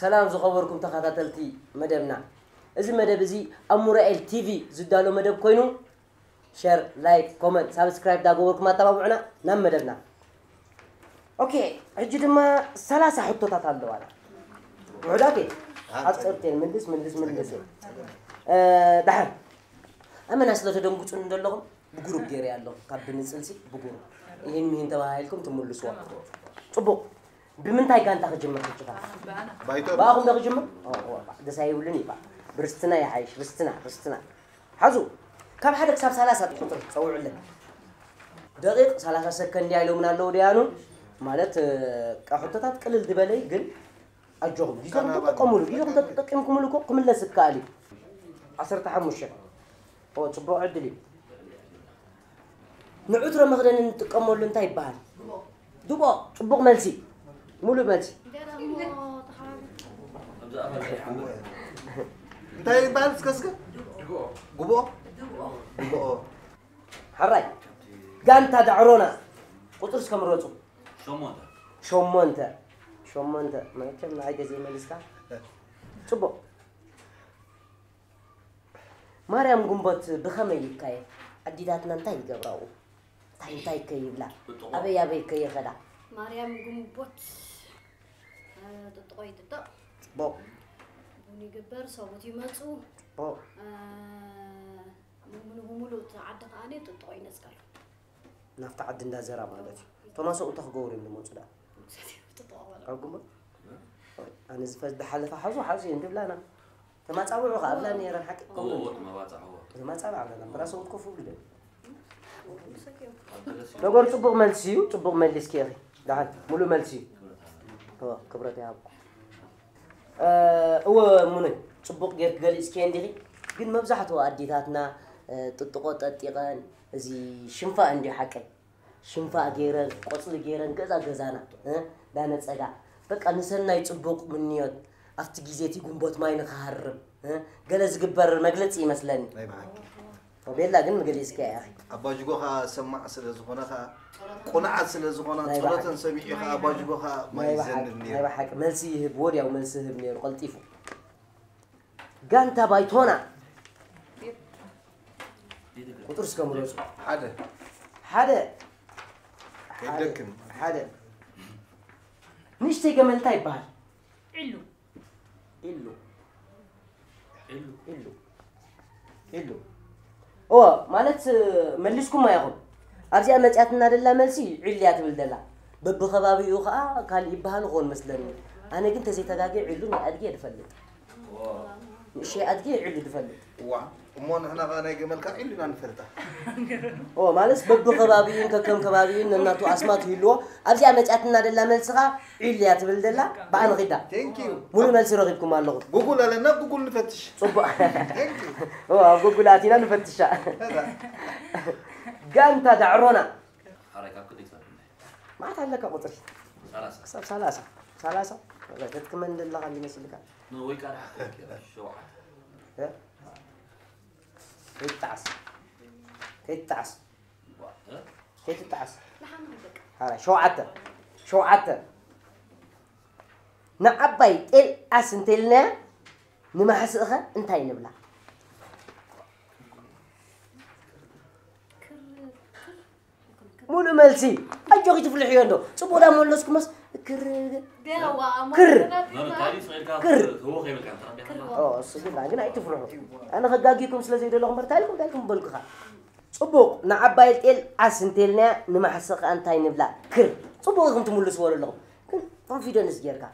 ሰላም ዝኸበርኩም ተኸታተልቲ መደብና፣ እዚ መደብ እዚ ኣብ ሙራኤል ቲቪ ዝዳሎ መደብ ኮይኑ፣ ሸር፣ ላይክ፣ ኮመንት፣ ሳብስክራይብ ዳገበርኩም ኣተባብዑና። ናብ መደብና። ኦኬ፣ ሕጂ ድማ ሰላሳ ሕቶታት ኣለዋና። ውሑዳት እየ። ኣጭርቴን ምልስ ምልስ ምልስ እየ። እ፣ ደሓን፣ ኣመና ስለ ተደንጉጹን እንደለኹም ብጉሩብ ገይረ ኣለኹ። ካብ ብንጽልሲ ብጉሩብ፣ ይህን ሚህን ተባሂልኩም ትምልስዎ። ጽቡቕ። ብምንታይ ጋንታ ክጅምር ሕጂ? ባይቶ። ብኣኹም ዶ ክጅምር? ኦ፣ ኦ፣ ደስ ኣይብልን እዩ። ብርስትና ይሓይሽ፣ ርስትና፣ ርስትና። ሓዙ፣ ካብ ሓደ ክሳብ ሰላሳ ቁጽሪ ጸውዑለይ። ደቂቕ ሰላሳ ሰከንድ ኢሎምና ኣለዉ ደያኑ። ማለት፣ እ፣ ቃ ሕቶታት ቅልል ዝበለ እዩ፣ ግን ኣጆኹም። ግዜኹም ተጠቀሙሉ። ግዜኹም ተጠቂምኩምሉ እኮ ክምለስ ይከኣል እዩ። ዓሰርተ ሓሙሽተ። ኦ፣ ጽቡቕ ዕድል እዩ። ንዕትሮ መኽደኒ እንጥቀመሉ እንታይ ይበሃል? ድቦ። ጽቡቕ መልሲ። ሙሉእ መልሲ። እንታይ ይበሃል? እስከ እስከ። ጉቦ። ጉቦ። ሕራይ። ጋንታ ዳዕሮና ቁጽሪ እስከ ምረጹ። ሸሞንተ። ሸሞንተ። ሸሞንተ። መቸም ንዓይ ተዘይመሊስካ። ጽቡቕ። ማርያም ግንቦት ብኸመይ ይካየድ? ኣዴታትና እንታይ ይገብራ ኣብኡ? እንታይ እንታይ ከ ይብላ? ጥጥቖ። ኣበይ ኣበይ ከ ይኸዳ? ማርያም ግንቦት፣ እ፣ ጥጥቖ ይጥጠቕ። ጽቡቕ። ቡን ይግበር፣ ሰብኡት ይመጹ። ጽቡቕ። እ፣ ሙሉ ብሙሉ እቲ ዓዲ ከኣ ጥጥቖ ይነጽገሉ። ናብቲ ዓዲ እንዳዘራ ማለት እዩ። እቶም ኣሰብኡት እንታይ ክገብሩ እዮም ዝመጹ ደኣ? ጥጥቖ በሉ። ኣብ ግንቦት? ኣነ ዝፈ-፣ ዝሓለፈ ሓዙ ሓዙ እየ እንድብላና። ተማጻብዑ ከኣ ኣብላ ነይረን ሓቂ። እዎ፣ እዎ፣ ተማጻብዑ። ተማጻብዑ ኣብላና። ብራሰ ኮፍ ብሉ ዶ? ነገሩ ጽቡቕ መልሲ እዩ፣ ጽቡቕ መሊስኪ ኢኺ። ደሓን፣ ሙሉእ መልሲ እዩ። እዎ፣ ክብረት ይሃብኩም። እ፣ እወ፣ ሙነ፣ ጽቡቕ ጌርኪ ገሊጽክዮ እንዲኺ። ግን መብዛሕትኡ ኣዴታትና፣ እ፣ ጥጥቖ ጠጢቐን፣ እዚ ሽንፋእ እንድዩ ሓቀይ። ሽንፋእ ገይረን፣ ቆጽሊ ገይረን፣ ገዛ ገዛና፣ እ፣ ዳነጸጋ። በቃ ንሰናይ ጽቡቕ ምንዮት፣ ኣብቲ ግዜ እቲ ግንቦት ማይ ንኽሃርም፣ እ፣ ገለ ዝግበር መግለጺ ይመስለኒ። ናይ ብሓቂ። ቤላ ግን ገሊጽክያ ኢኺ። ኣባጅጎኻ ሰማዕ ስለ ዝኾነ ኸኣ፣ ቁኑዓት ስለ ዝኾና፣ ናይ ብሓቂ። ጸሎተን ሰሚዑ ኸኣ ኣባጅጎኻ ማይ ናይ ብሓቂ፣ ይዘንብ ነይሩ። ናይ ብሓቂ። መልሲ ይህብ፣ ወዲያው መልሲ ይህብ ነይሩ፣ ቀልጢፉ። ጋንታ ባይቶና። ቁጽሪ እስከ ምረጹ። ሓደ። ሓደ። ከይደክም። ሓደ። ንእሽተይ ገመል እንታይ ይበሃል? ዒሉ። ዒሉ። ዒሉ። ዒሉ። ዒሉ። እወ፣ ማለት፣ መሊስኩማ ኢኹም። ኣብዚኣ መጺኣትና ደላ መልሲ ዒሉ እያ ትብል ደላ። በብኸባቢኡ ኸኣ ካልእ ይበሃል ይኸውን መስለኒ። ኣነ ግን ተዘይተጋግየ ዒሉ ናይ ኣድጊ እየ ዝፈልጥ። ንእሸይ ኣድጊ እየ ዒሉ ዝፈልጥ። እዋ፣ እሞ ንሕና ኸኣ ናይ ገመልካ ዒሉ ኢና ንፈልጣ። እወ፣ ማለት በብኸባቢኡን ከከም ከባቢኡን ነናቱ ኣስማት ይህልዎ። ኣብዚኣ መጺኣትና ደላ መልሲ ኸኣ ዒሉ እያ ትብል ደላ። ብኣ ንኺዳ። Thank you። ሙሉእ መልሲ ረኺብኩም ኣለኹም። ጉጉል ኣለና፣ ጉጉል ንፈትሽ። ጽቡቕ። Thank you። እወ፣ ኣብ ጉጉል ኣቲና ንፈትሻ። እዛ። ጋንታ ዳዕሮና። ሓራይ ካብ ክንደይ ክሳብ ክንደይ? መዓት ኣለካ ቁጽሪ? ሰላሳ። ክሳብ ሰላሳ። ሰላሳ? በቃ፣ ተትክመን ዘለኻ እንዲመስልካ። ኖ፣ ወይ ቃል ሓቂ፣ ሸውዓተ። እ? ከይትጣዓስ። ከይትጣዓስ። ዋ፣ እ? ከይትጣዓስ። ሓራይ፣ ሸውዓተ። ሸውዓተ። ንዓባይ ጤል ዓስ እንተኢልናያ፣ ንማሕስእኸ እንታይ ንብላ? ሙሉእ መልሲ። ኣጆኺ ትፍልሕዮ እንዶ። ጽቡቕ ዳ መለስኩመስ፣ ክር፣ ክር። ኖ፣ ኖ፣ ታሪኽ ስዒድካ ክር። ትህቦ ከይበልካ፣ እንተ ረቢኻ። ኦ፣ እሱ ግን፣ ግን ኣይትፍርሑ። ኣነ ከጋጊኩም ስለ ዘይደለኹ እምበር፣ ታሪኹም፣ ታሪኹም በልኩኻ። ጽቡቕ፣ ንዓባይ ጤል ዓስ እንተልናያ፣ ንማሕሰ ከኣ እንታይ ንብላ? ክር። ጽቡቕ ኢኹም ትምልስዎ ዘለኹም። ግን ኮንፊደንስ ጌርካ፣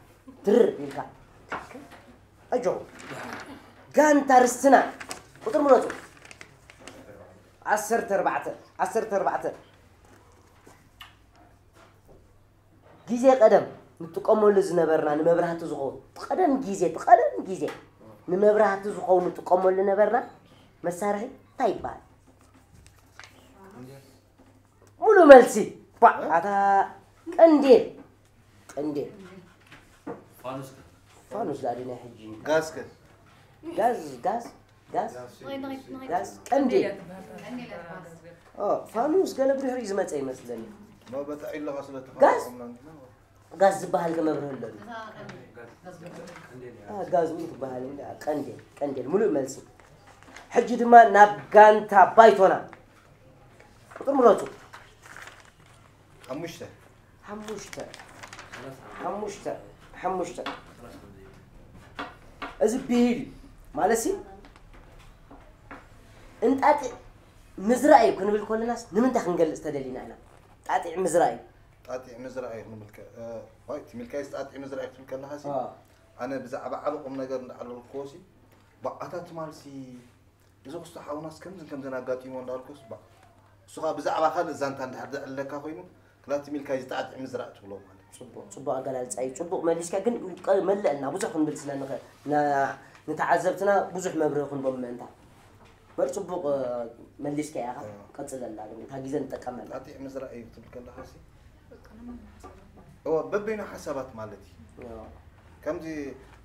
ትርር ኢልካ። ኣጆኹም። ጋንታ ርስትና። ቁጽሪ ምረጹ። ዓሰርተ ኣርባዕተ፣ ዓሰርተ ኣርባዕተ። ግዜ ቀደም ንጥቀመሉ ዝነበርና ንመብራህቲ ዝኸውን፣ ቀደም ግዜ፣ ቀደም ግዜ ንመብራህቲ ዝኸውን ንጥቀመሉ ነበርና መሳርሒ እንታይ ይበሃል? ሙሉ መልሲ። ኳዕ፣ ኣታ ቀንዴል። ቀንዴል። ፋኑስ ከ? ፋኑስ ዳዲ ናይ ሕጂ። ጋዝ ከ? ጋዝ፣ ጋዝ፣ ጋዝ። ጋዝ፣ ቀንዴል። ኦ፣ ፋኑስ ገለ ብድሕሪኡ ዝመጸ ይመስለኒ። ኖ፣ በታ ኢለኻ ስለ ጋዝ? ተፋንሶምና እንዲና። ጋዝ ዝበሃል ከመብርህ ኣሎ። አ፣ ጋዝ እውን ትበሃል እንዳ፣ ቀንዴል፣ ቀንዴል፣ ሙሉእ መልሲ። ሕጂ ድማ ናብ ጋንታ ባይቶና። ቁፅሪ ምረፁ። ሓሙሽተ። ሓሙሽተ። ሓሙሽተ። ሓሙሽተ። እዚ ብሂል እዩ። ማለት ሲ፣ እንጣጢዕ ምዝራእ እዩ ክንብል ከለናስ ንምንታይ ክንገልፅ ተደሊና ኢና? ጣጢዕ ምዝራእ እዩ። ጣጢዕ ምዝራእ እዩ ክንብል ከ-፣ እ፣ ዋይ፣ ትም ኢልካ ጣጢዕ ምዝራእ እዩ ክትብል ከለኻ ሲ፣ አ። ኣነ ብዛዕባ ዓቢ ቁም ነገር እንዳዕለልኩዎ ሲ፣ በዓታ ትማል ሲ፣ እዚ ክስቶ ሓውናስ ከምዝን ከምዝን ኣጋጢሞ እንዳልኩስ፣ ባ-፣ እሱ ኸኣ ብዛዕባ ካልእ ዛንታ እንድሕር ዘዕልለካ ኮይኑ፣ ክላ ትም ኢልካ እዚ ጣጢዕ ምዝራእ ትብሎ ማለት እዩ። ጽቡቕ፣ ጽቡቕ ኣገላልጻ እዩ። ጽቡቕ መሊስካ፣ ግን ቀ-፣ መለአና፣ ብዙሕ ክንብል ስለ ንኽእል፣ ና-፣ ንተዓዘብትና ብዙሕ መብርሂ ክንቦም ምእንታ። በር ጽቡቕ፣ እ፣ መሊስካ ኢኻ። እ። ቀጽለላ፣ ግን እታ ግዜ ንጥቀመላ። ጣጢዕ ምዝራእ እዩ ክትብል ከለኻ ሲ፣ እወ፣ በበይኑ ሓሳባት ማለት እዩ። እወ። ከምዚ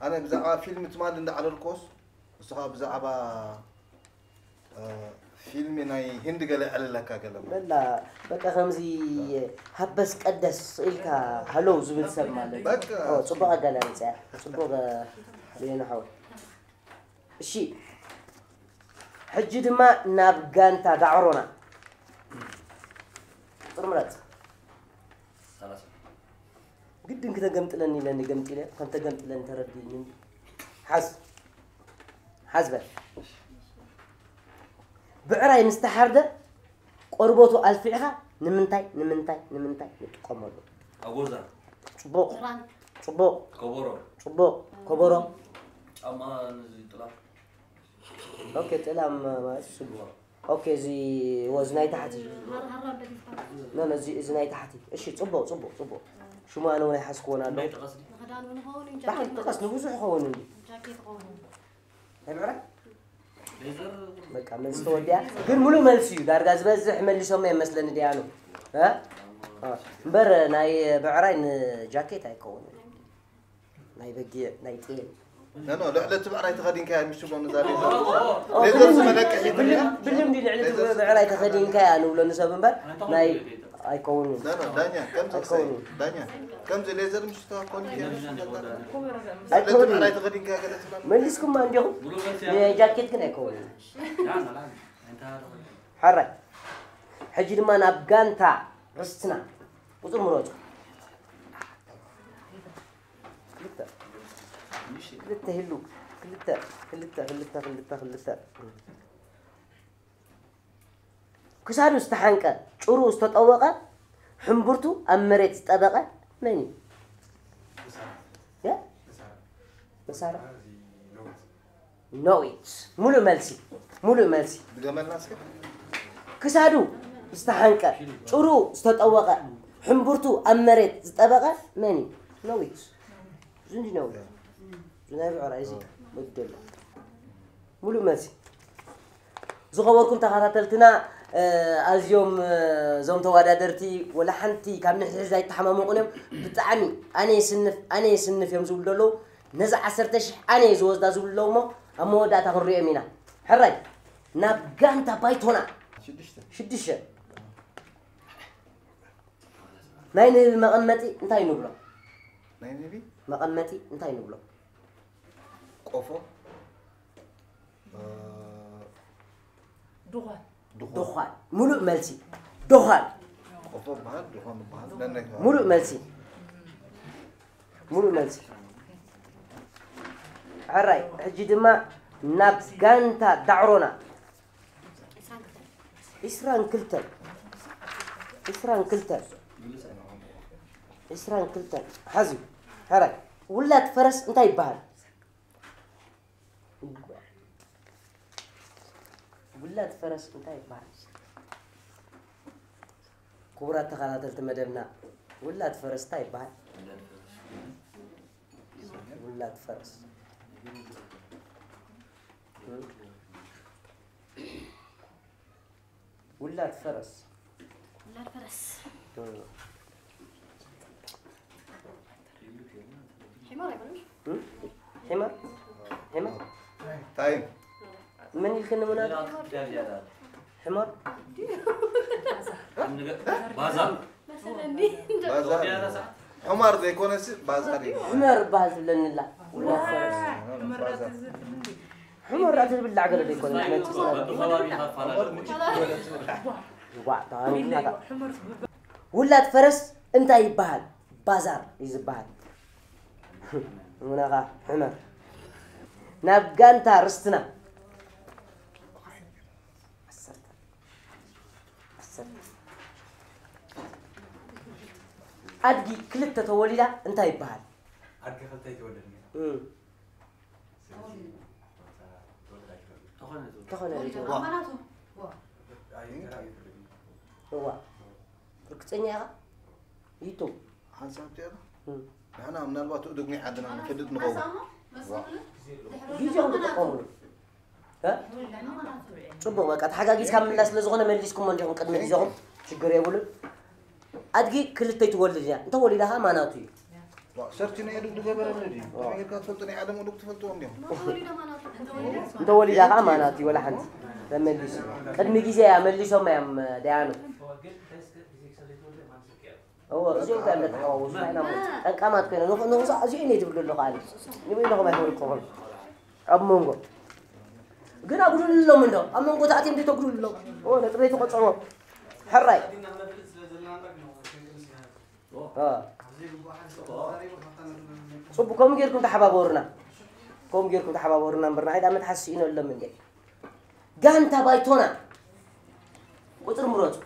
ኣነ ብዛዕባ ፊልም ትማሊ እንዳዕለልኩዎስ፣ ንሱ ኸኣ ብዛዕባ፣ እ፣ ፊልም ናይ ህንዲ ገለ የዕልለካ ገለ ማለት። በላ፣ በቃ ከምዚ ሃበስ ቀደስ ኢልካ ሃለው ዝብል ሰብ ማለት እዩ። በቃ። ኦ፣ ጽቡቕ ኣገላልጻ እያ። ጽቡቕ፣ እ፣ ሌና ሓወይ። እሺ፣ ሕጂ ድማ ናብ ጋንታ ዳዕሮና። ቁጽሪ ምረጽ። ሰላሳ። ግድን ክተገምጥለኒ ኢለኒ ገምጢለ፣ ከም ተገምጥለኒ ተረዲእኒ። ሓዝ። ሓዝ በል። ብዕራይ ምስ ተሓርደ ቆርበቱ ኣልፊዕኻ ንምንታይ፣ ንምንታይ፣ ንምንታይ ንጥቀመሉ? ኣጎዛ። ጽቡቕ። ጥላን። ጽቡቕ። ከበሮ። ጽቡቕ። ከበሮ። ጫማ ነዚ ጥላ። ኦኬ፣ ጥላ ማ-፣ ማለት እሱ። ኦኬ፣ እዚ ወዚ ናይ ታሕቲ። ሃር-፣ ሃራ ደጊፍካ። ኖ፣ ኖ፣ እዚ፣ እዚ ናይ ታሕቲ። እሺ፣ ጽቡቕ፣ ጽቡቕ፣ ጽቡቕ። ሽሙ ኣነ እውን ኣይሓዝክዎን ኣለኹ። ናይ ጠቐስ ድዩ? ንኽዳን እውን ይኸውን እዩ፣ ባሕሪ ጃኬት ጠቐስ ማለት ንብዙሕ ይኸውን እንዲ። ጃኬት ይኸውን። ናይ ብዕራይ? ሌዘር። በቃ፣ መልሲ ተወዲኣ። ግን ሙሉእ መልሲ እዩ። ዳርጋ ዝበዝሕ መሊሶሞ እዮም መስለኒ፣ ዲያኑ። እ? እ። እምበር ናይ ብዕራይ ንጃኬት ኣይከውንን። ናይ በጊዕ፣ ናይ ጤል። ኖ፣ ኖ፣ ልዕሊ እቲ ብዕራይ ተኸዲንካያ ምሽ ትብሎ ንዛ ሌዘር። ኦ፣ ሌዘር ብልም-፣ ዝመለቅሕ እዩ። ብልም-፣ ብልምዲ ልዕሊ እቲ ሌዘር ብዕራይ ተኸዲንካያ ንብሎ ንሰብ እምበር፣ ናይ ኣይከውንን። ኖ፣ ኖ፣ ዳኛ፣ ከምዚ ኣይከውንን። ክሰይ፣ ዳኛ፣ ከምዚ ሌዘር ምሽ ተኸዲንካያ ምሽ ትብሎ። ልዕሊ እቲ ኣይከውንን። ብዕራይ ተኸዲንካያ ገለ ትብሎ። መሊስኩማ እንዲኹም። ንጃኬት ግን ኣይከውንን። ሓራይ። ሕጂ ድማ ናብ ጋንታ ርስትና። ቁጽሪ ምረጹ። ክልተ። ክልተ ህሉ። ክልተ፣ ክልተ፣ ክልተ፣ ክልተ፣ ክልተ። ክሳዱ ዝተሓንቀ፣ ጭሩ ዝተጠወቐ፣ ሕምብርቱ ኣብ መሬት ዝጠበቐ መን እዩ? ያ? መሳርያ። ኖዊት። ሙሉእ መልሲ፣ ሙሉእ መልሲ። ድገመልና እስከ። ክሳዱ ዝተሓንቀ፣ ጭሩ ዝተጠወቐ፣ ሕምብርቱ ኣብ መሬት ዝጠበቐ መን እዩ? ኖዊት። ዝንዲ ኖዊት። ዝናይ ብዕራይ እዚ ወደሎ። ሙሉእ መልሲ። ዝኸበርኩም ተኸታተልትና፣ እ፣ ኣዝዮም፣ እ፣ እዞም ተወዳደርቲ ወላ ሓንቲ ካብ ንሕድሕድ ኣይተሓማመቑን እዮም። ብጣዕሚ ኣነ የስንፍ፣ ኣነ የስንፍ እዮም ዝብሉ ዘለዉ። ነዚ ዓሰርተ ሺሕ ኣነ እየ ዝወስዳ ዝብሉ ኣለዉ እሞ ኣብ መወዳእታ ክንሪኦም ኢና። ሕራይ፣ ናብ ጋንታ ባይቶና። ሽዱሽተ። ሽዱሽተ። ናይ ንህቢ መቐመጢ እንታይ ንብሎ? ናይ ንህቢ? መቐመጢ እንታይ ንብሎ? ቆፎ። እ፣ ድዃን። ድዃን። ድዃን። ሙሉእ መልሲ። ድዃን። ቆፎ በሃል፣ ድዃን በሃል። ነናይ ከባቢ። ሙሉእ መልሲ። ሙሉእ መልሲ። ሕራይ፣ ሕጂ ድማ ናብ ጋንታ ዳዕሮና። ዒስራን ክልተን። ዒስራን ክልተን። ዒስራን ክልተን። ሓዚ፣ ሕራይ፣ ውላድ ፈረስ እንታይ ይበሃል? ውላድ ፈረስ እንታይ ይበሃል? ክቡራት ተኸታተልቲ መደብና፣ ውላድ ፈረስ እንታይ ይበሃል? ውላድ ፈረስ። ውላድ ፈረስ። ውላድ ፈረስ። እም። ሒማር ኣይኮነን? እም? ሒማር? ሒማር? ታይም። መን ኢልክኒ ምናምን? ሒማር? ባዛ። መሰለኒ። ባዛ። ሑመር ዘይኮነስ ባዛር እዩ። ሑመር በሃል ትብለኒ ኣላ። ውላድ ፈረስ። ባዛር። ሑመር ዳኣ ትብላዕ ገለ ዘይኮነ ነጭ ስጋ። ዋዕ፣ ተሃሩ ናታ። ውላድ ፈረስ እንታይ ይበሃል? ባዛር እዩ ዝበሃል። ምናኻ ሑመር። ናብ ጋንታ ርስትና። ዓሰርተ። ዓሰርተ። ኣድጊ ክልተ ተወሊዳ እንታይ ይበሃል? ኣድጊ ክልተ ይትወለድ ነይራ። እም፣ ስለዚ ሩታ ትወልድ ኣይትወልድ። ተኾነ ዶ? ኣማናቱ ኣይትወልድ። እዋ። ርግጸኛ ኢኻ? ይቱ። ሓንሳብ ትያ እም። ንሕና ምናልባት እዱግ ናይ ዓድና ንፈልጥ ንኸውን። ግዜኹም ትጥቀምሉ። እ? ጽቡቕ፣ በቃ ተሓጋጊዝካ ምላስ ስለ ዝኾነ መሊስኩሞ እንዲኹም ቅድሚ ግዜኹም። ሽግር የብሉን። ኣድጊ ክልተ ትወልድ እያ። እንተ ወሊዳ ኸኣ ማናቱ እዩ። ዋ፣ ሰርች ናይ እዱግ ዝገበረሉ ድዩ? ከመይ ጌርካ ትፈልጦ? ናይ ዓለም እዱግ ትፈልጥዎ እንዲኹም። እንተ ወሊዳ ኸኣ ማናቱ እዩ፣ ወላ ሓንቲ። ተመሊሱ። ቅድሚ ግዜ እያ መሊሶም እዮም ደያኑ። እዎ፣ እዚኦም ጋር እንዳተሓዋወሱ፣ ናይ ናሞ ጠንቃማት ኮይኖም፣ ንኹ-፣ ንኹ-፣ እዚኦም እየ ዝብሉ ኣለኹ ኣነ። ንበይንኹም ኣይፈልጥኹም። ኣብ መንጎ። ግን ኣጉድልሎም እንዶ፣ ኣብ መንጎ ተኣትዮም እንዶ ተጉድልሎም። እዎ፣ ነጥበይ ተቆጸርዎ። ሕራይ። እ። ጽቡቕ፣ ከምኡ ጌርኩም ተሓባበሩና። ከምኡ ጌርኩም ተሓባበሩና እምበር፣ ንዓይ ደኣ መትሓዚ ስኢነሎም እንደ። ጋንታ ባይቶና። ቁጽሪ ምረጹ።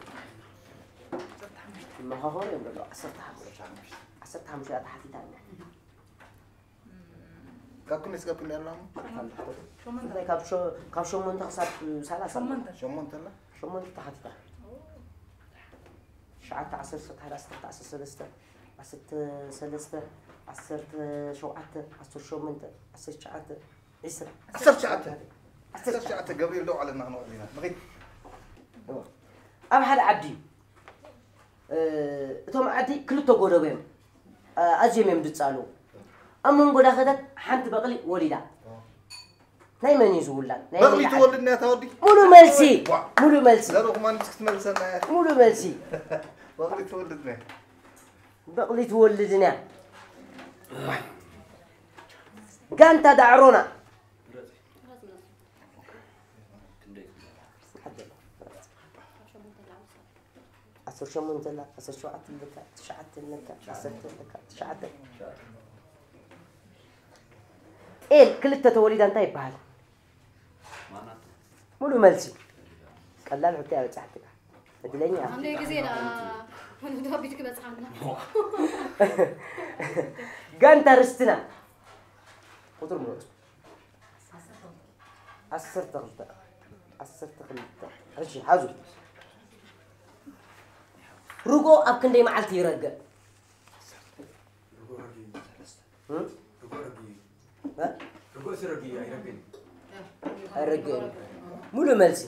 መኻኾሪ እዮም ዘለዉ፣ ዓሰርተ ሓሙሽተ። ዓሰርተ ሓሙሽተ እያ ተሓቲታ ኣላ። ካብ ክንደይ እስካብ ክንደይ ኣላ እሞ? እንታይ ካብ ሸ-፣ ካብ ሸሞንተ ክሳብ ሰላሳ ኣሎ። ሸሞንተ ኣላ? ሸሞንተ ተሓቲታ። ትሽዓተ፣ ዓሰርተ ሓደ፣ ዓሰርተ፣ ዓሰርተ ሰለስተ፣ ዓሰርተ ሰለስተ፣ ዓሰርተ ሸውዓተ፣ ዓሰርተ ሸሞንተ፣ ዓሰርተ ትሽዓተ፣ ዕስራ። ዓሰርተ ትሽዓተ። ዓሰርተ ትሽዓተ ገብርኤል ደው ዓለና ክንውዕል ኢና። ንኺድ። ኣብ ሓደ ዓዲ እዩ። እ፣ እቶም ዓዲ ክልተ ጎደቦ እዮም። እ፣ ኣዝዮም እዮም ዝጻልኡ። ኣብ መንጎ ዳኸተት ሓንቲ በቕሊ ወሊዳ። ናይ መን እዩ ዝውላድ? ናይ በቕሊ ወሊድ ዓዲ። ትወልድ እያ ታወዲ? ሙሉ መልሲ። ዋ። ሙሉ መልሲ። ዘርኡ ክማን ክትመልሰና እያ። ሙሉ መልሲ። በቕሊ ትወልድ እያ። በቕሊ ትወልድ እያ። ጋንታ ዳዕሮና። ዓሰርተ ሸሞንተ ኣላ፣ ዓሰርተ ሸውዓተ ኣለካ፣ ትሽዓተ ኣለካ፣ ዓሰርተ ኣለካ፣ ትሽዓተ። ጤል ክልተ ተወሊዳ እንታይ ይበሃል? ሙሉ መልሲ። ቀላል ሕቶ እያ በጻሕትካ። ዕድለኛ። ኣንደ ግዜ ዳ ወንዶ ቢት ክበጽሓና። ጋንታ ርስትና። ቁጽሪ ምረጹ። ዓሰርተ ክልተ። ዓሰርተ ክልተ። እሺ፣ ሓዙ። ርጎ ኣብ ክንደይ መዓልቲ ይረግእ? ርጎ ረጊ ሰለስተ። እም? ርጎ ረጊ እ? ርጎ ስረጊ ኣይረግን። ኣይረግእን። ሙሉ መልሲ።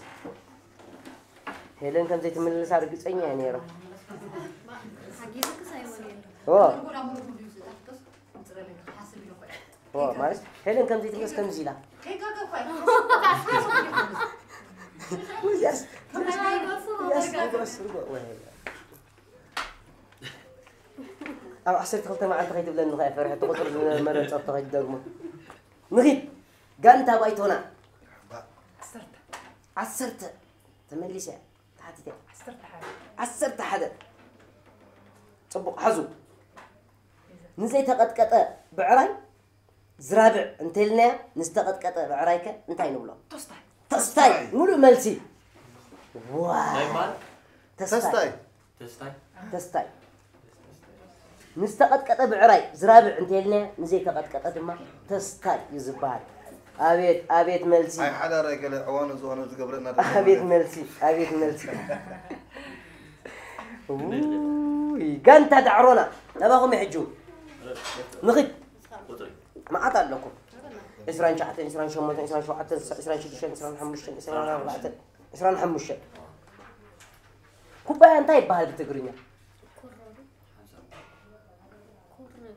ሄለን ከም ዘይትምልሳ ርግጸኛ እየ ነይረ። ሓጊዝክስ ኣይወን የለ። ኦ፣ ርጎ ናብ ሙሉ ሙሉ እዩ ዝጠፍጥስ። ምጽረለይ ክሓስብ ኢለ ኮይነ። ኦ፣ ማለት ሄለን ከም ዘይትምልስ ከምዚ ኢላ። ከይጋገ እኳ እዩ። ውይ፣ ያስ-፣ ያስ-፣ ርጎ፣ ርጎ፣ ወይ። ኣብ ዓሰርተ ክልተ መዓልቲ ከይትብለኒ ኸያ ፈርሐ፣ እቲ ቁፅሪ ዝመረፀቶ ከይትደግሞ። ንኺድ፣ ጋንታ ባይቶና። ዓሰርተ። ዓሰርተ። ተመሊሰ። ተሓቲተ። ዓሰርተ ሓደ። ዓሰርተ ሓደ። ፅቡቕ፣ ሓዙ። ንዘይተቐጥቀጠ ብዕራይ ዝራብዕ እንተልናያ፣ ንዝተቐጥቀጠ ብዕራይከ እንታይ ንብሎ? ተስታይ። ተስታይ። ሙሉእ መልሲ። ዋው። እንታይ ይበሃል? ተስታይ። ተስታይ። ተስታይ። ተስታይ። ንዝተቐጥቀጠ ብዕራይ ዝራብዕ እንተልናያ፣ ንዘይተቐጥቀጠ ድማ ተስታይ እዩ ዝበሃል። ኣቤት፣ ኣቤት መልሲ። ኣይ ሓዳር ኣይገለ ዕዋኑ ዝኾነ ዝገብረና ኣቤት መልሲ፣ ኣቤት መልሲ። ውይ፣ ጋንታ ዳዕሮና፣ ናባኹም ይሕጁ። ንኺድ። ቁፅሪ። መዓት ኣለኩም። ዕስራን ትሽዓተን፣ ዕስራን ሸሞንተን፣ ዕስራን ሸውዓተን፣ ዕስራን ሽዱሽተን፣ ዕስራን ሓሙሽተን፣ ዕስራን ኣርባዕተን፣ ዕስራን ሓሙሽተን። ኩባያ እንታይ ይበሃል ብትግርኛ? ኩር።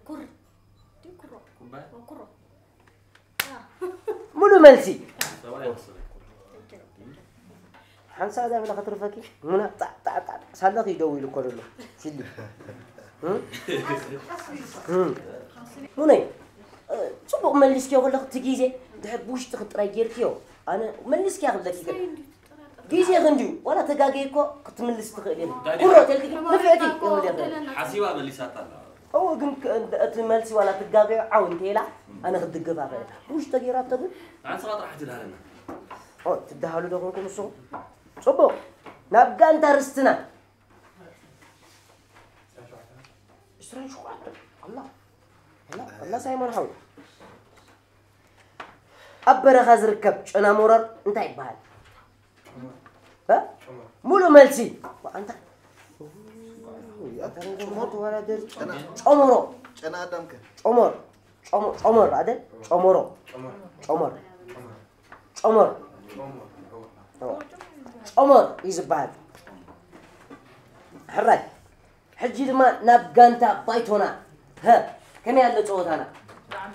ኩር። ድዩ ኩሮ? ኩባያ? ኩሮ። ሙሉ መልሲ። ሰብኣይ ይመስለኝ። ሓንሳብ እዛ ብላ ከትርፈኪ። ሙና ጣዕ፣ ጣዕ፣ ጣዕ፣ ጣዕ። ሳለኺ ደው ኢሉ እኮ ዘሎ። ፊሊ። እም? እም። ሙነይ፣ እ፣ ጽቡቕ መሊስክዮ ከለኺ እቲ ግዜ ድሕር ብውሽጥኺ ጥራይ ጌርክዮ። ኣነ መሊስክያ ክብለኪ ግን ግዜ ክንድዩ ዋላ ተጋገየ እኮ ክትምልስ ትኽእል ኢኺ። ኩሮ ተልኪ ንፍዕቲ ይብል ኢኺ። ሓሲባ መሊሳታ ኣላ። እዎ፣ ግን ክ-፣ እንደ-፣ እቲ መልሲ ዋላ ትጋገዮ ዓው እንተ ኢላ ኣነ ክድግፋ እኽእል። ብውሽጢ ተገይራቶ ግን ንዓንስኻ ጥራሕ ትድሃለና። ኦ፣ ትድሃሉ ዶ ኮንኩም ንስኹም? ጽቡቕ። ናብ ጋንታ ርስትና። ዕስራን ሸውዓተን። ኣላ። ኣላ፣ ኣላ ሳይሞን ሓው። ኣብ በረኻ ዝርከብ ጨና ሞረር እንታይ ይበሃል? እ? ሙሉእ መልሲ። ኣንታ። ጨሞሮ። ጨና ኣዳምከ? ጨሞር። ጨሞ-፣ ጨሞር ኣይደል? ጨሞሮ። ጨሞር። ጨሞር። ጨሞር እዩ ዝበሃል። ሕራይ። ሕጂ ድማ ናብ ጋንታ ባይቶና። ሀ፣ ከመይ ኣሎ ጸወታና?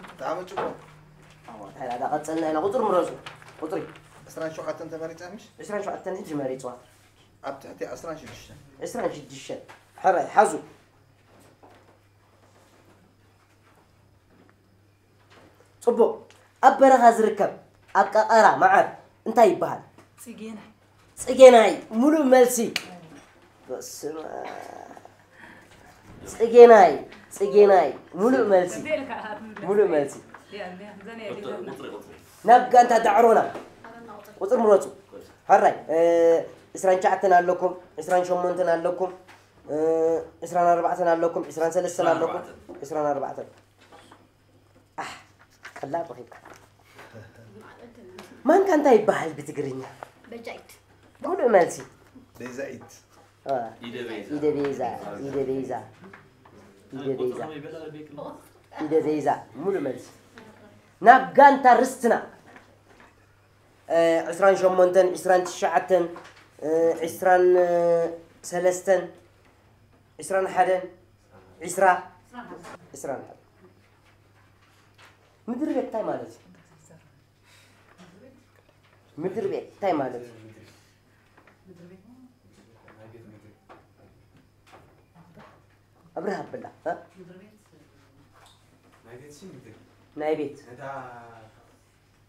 ብጣዕሚ ጽቡቕ። ኣዎ፣ እንታይ ደኣ ቀጸልና ኢና። ቁጽሪ ምረጹ። ቁጽሪ። ዕስራን ሸውዓተን ተመሪጻ ምሽ? ዕስራን ሸውዓተን ሕጂ መሪጽዋ። ኣብ ትሕቲ ዕስራን ሽዱሽተን። ዕስራን ሽዱሽተን። ሕራይ፣ ሓዙ። ጽቡቕ። ኣብ በረኻ ዝርከብ፣ ኣብ ቀቐራ መዓር እንታይ ይበሃል? ጽጌናይ። ጽጌናይ፣ ሙሉእ መልሲ። በስመ ኣብ። ጽጌናይ፣ ጽጌናይ፣ ሙሉእ መልሲ። ሙሉእ መልሲ። ናብ ጋንታ ዳዕሮና። ቁጽሪ ምረጹ። ሕራይ፣ እ፣ ዕስራን ትሽዓተን ኣለኩም፣ ዕስራን ሸሞንተን ኣለኩም፣ እ፣ ዕስራን ኣርባዕተን ኣለኩም፣ ዕስራን ሰለስተን ኣለኩም፣ ዕስራን ኣርባዕተን። ኣሕ፣ ቀላል ረኺብካ። ማንካ እንታይ ይበሃል ብትግርኛ? በጃይት። ሙሉእ መልሲ። ቤዛይት። አ፣ ኢደ ቤዛ። ኢደ ቤዛ፣ ኢደ ቤዛ። ኢደ ቤዛ። ኢደ ቤዛ፣ ሙሉእ መልሲ። ናብ ጋንታ ርስትና። እ፣ ዕስራን ሸሞንተን፣ ዕስራን ትሽዓተን፣ እ፣ ዕስራን ሰለስተን፣ ዕስራን ሓደን፣ ዕስራ፣ ዕስራን ሓደ። ምድሪ ቤት እንታይ ማለት እዩ? ምድሪ ቤት እንታይ ማለት እዩ? ኣብርሃ ኣብላ፣ እ? ናይ ቤት ሲ ምድሪ። ናይ ቤት። ነታ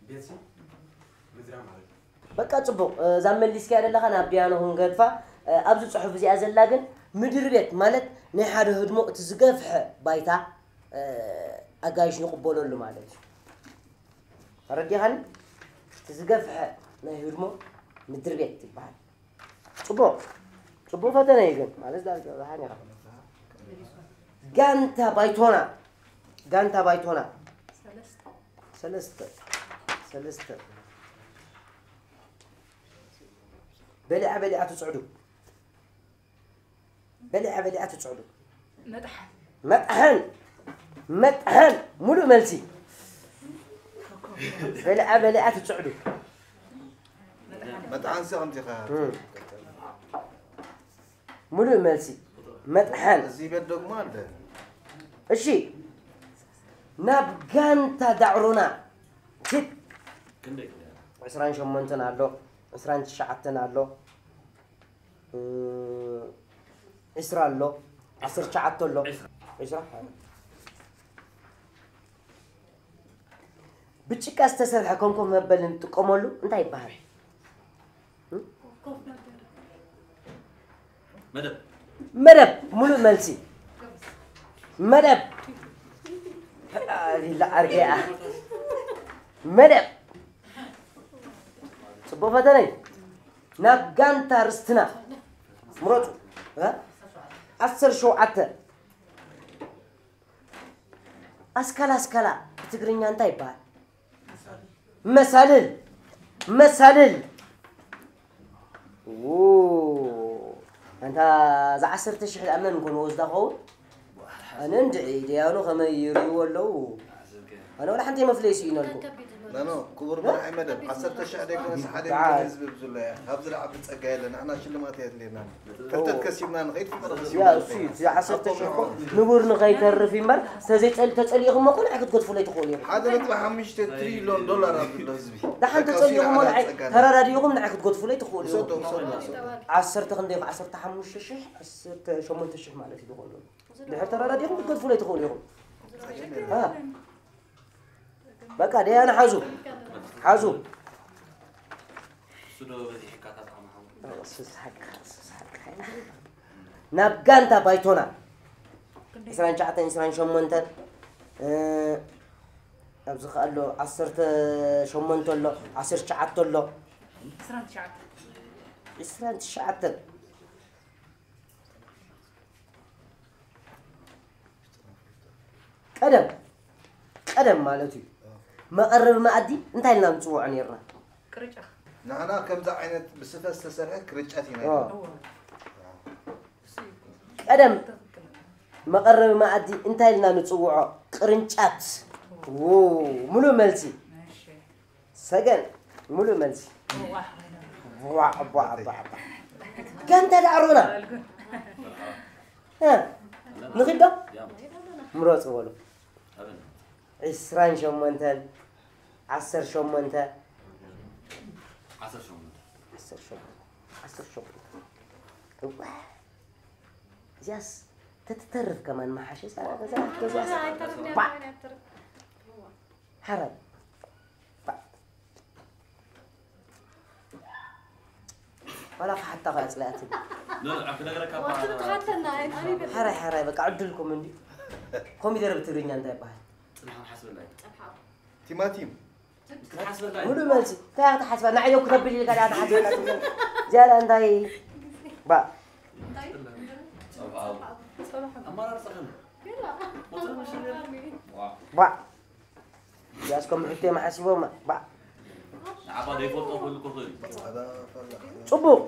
ቤት ሲ ምድራ ማለት እዩ። በቃ ጽቡቕ። እዛ መሊስካያ ዘለኻ ናብ ፒያኖ ክንገድፋ፣ እ፣ ኣብዚ ጽሑፍ እዚኣ ዘላ ግን ምድሪ ቤት ማለት ናይ ሓደ ህድሞ እቲ ዝገፍሐ ባይታ፣ እ፣ ኣጋይሽ ንቕበለሉ ማለት እዩ። ተረዲኻኒ? እቲ ዝገፍሐ ናይ ህድሞ ምድሪ ቤት ይበሃል። ጽቡቕ። ጽቡቕ ፈተነ እዩ ግን። ማለት ዳርጋ ደሓን ኢኻ። ጋንታ ባይቶና። ጋንታ ባይቶና። ሰለስተ። ሰለስተ። በሊዓ በሊዓ ትጽዕዱ። በሊዓ በሊዓ ትጽዕዱ። መጥሓን። መጥሓን። መጥሓን። ሙሉእ መልሲ። በሊዓ በሊዓ ትጽዕዱ። መጥሓን ሲ ከምዚ ኢኻ። እም። ሙሉእ መልሲ። መጥሓን። እዚህ ቤት ደግሞ አለ። እሺ። ናብ ጋንታ ዳዕሮና። ኪድ። ክንደይ፣ ክንደይ? ዕስራን ሸሞንተን ኣሎ፣ ዕስራን ትሽዓተን ኣሎ፣ እ፣ ዕስራ ኣሎ፣ ዓሰርተ ትሽዓተ ኣሎ። ዕስራ። ዕስራ። ብጭቃ ዝተሰርሐ ኮንኮፍ መበሊ እንጥቀመሉ እንታይ ይበሃል? መደብ። መደብ፣ ሙሉእ መልሲ። መደብ። ላ ኣርገያ። መደብ። ጽቡቕ ፈተነይ። ናብ ጋንታ ርስትና ምረጹ። እ? ዓሰርተ ሸውዓተ። ኣስካላ፣ ኣስካላ ብትግርኛ እንታይ ይበሃል? መሳልል። መሳልል። ው። ኣንታ እዛ ዓሰርተ ሽሕ ደኣ መን ኮን ወስዳ ኸውን? ኣነ እንድዒ ደያኑ ከመይ ይርእይዎ ኣለዉ? ኣነ ወላ ሓንቲ መፍለይ ስኢነልኩ። ኖ ኖ ክቡር መርዓይ መደብ ዓሰርተ ሽሕ ደይኮነስ ሓደ ሚልዮን ህዝቢ ብዙሎ እያ። ካብዚ ዝዓቢ ጸጋ የለን። ንሕና ሽልማት የድልየና። ፍርተት ከሲብና ንኸይድ ፍቕሪ ከሲብና ያ እሱ እዩ። እቲ ዓሰርተ ሽሕ እኮ ንቡር ንኸይተርፍ እዩ እምበር ተዘይጸል ተጸሊእኹሞ እኮ ንዓይ ክትገድፉለይ ትኽእሉ ኢኹም። ሓደ ነጥቢ ሓሙሽተ ትሪልዮን ዶላር ኣብ ዝሎ ህዝቢ ደሓን ተጸሊእኹሞ ንዓይ ተረዳዲእኹም ንዓይ ክትገድፉለይ ትኽእሉ ኢኹም። ውሰዶ ውሰዶ ውሰዶ። ዓሰርተ ክንደይ ኢኹም? ዓሰርተ ሓሙሽተ ሽሕ ዓሰርተ ሸሞንተ ሽሕ ማለት እዩ ዝኾኑ። ድሕር ተረዳዲእኹም ክትገድፉለይ ትኽእሉ ኢኹም። በቃ ደያና ሓዙ ሓዙ ናብ ጋንታ ባይቶና ዕስራን ትሽዓተን ዕስራን ሸሞንተን ኣብዚ ከ ኣሎ ዓሰርተ ሸሞንተ ኣሎ ዓሰርተ ትሽዓተ ኣሎ ዕስራን ትሽዓተን ቀደም ቀደም ማለት እዩ መቐረቢ መኣዲ እንታይ ኢልና ንፅውዖ ነርና? ቅርጫ። ንዓና ከምዚ ዓይነት ብስፈ ዝተሰርሐ ክርጫት ኢና። ቀደም መቐረቢ መኣዲ እንታይ ኢልና ንፅውዖ? ቅርንጫት። ሙሉእ መልሲ። ሰገን ሙሉእ መልሲ። ጋንታ ዳዕሮና ንኺዶ ምረፁ በሉ። ዕስራን ሸሞንተን ዓሰርተ ሸሞንተ ዓሰርተ ሸሞንተ ዓሰርተ ሸሞንተ ዓሰርተ ሸሞንተ እዚያስ ተትተርፍ ከማን መሓሸ ዛራ ገዛ ገዛስ ሓራይ ዋላ ክሓታ ኸ ኣፅሊኣትኒ ሓራይ ሓራይ በቃ ዕድልኩም እንዲ ኮሚደረ ብትግርኛ እንታይ ይበሃል? ቲማቲም ሙሉ መልሲ እንታይ ክትሓስባ ንዓዮ ክተብል ኢልካ ዳ ትሓስባ ዝያዳ እንታይ ባ ባ ያስከም ሕቴ መሓሲቦም ባ ፅቡቕ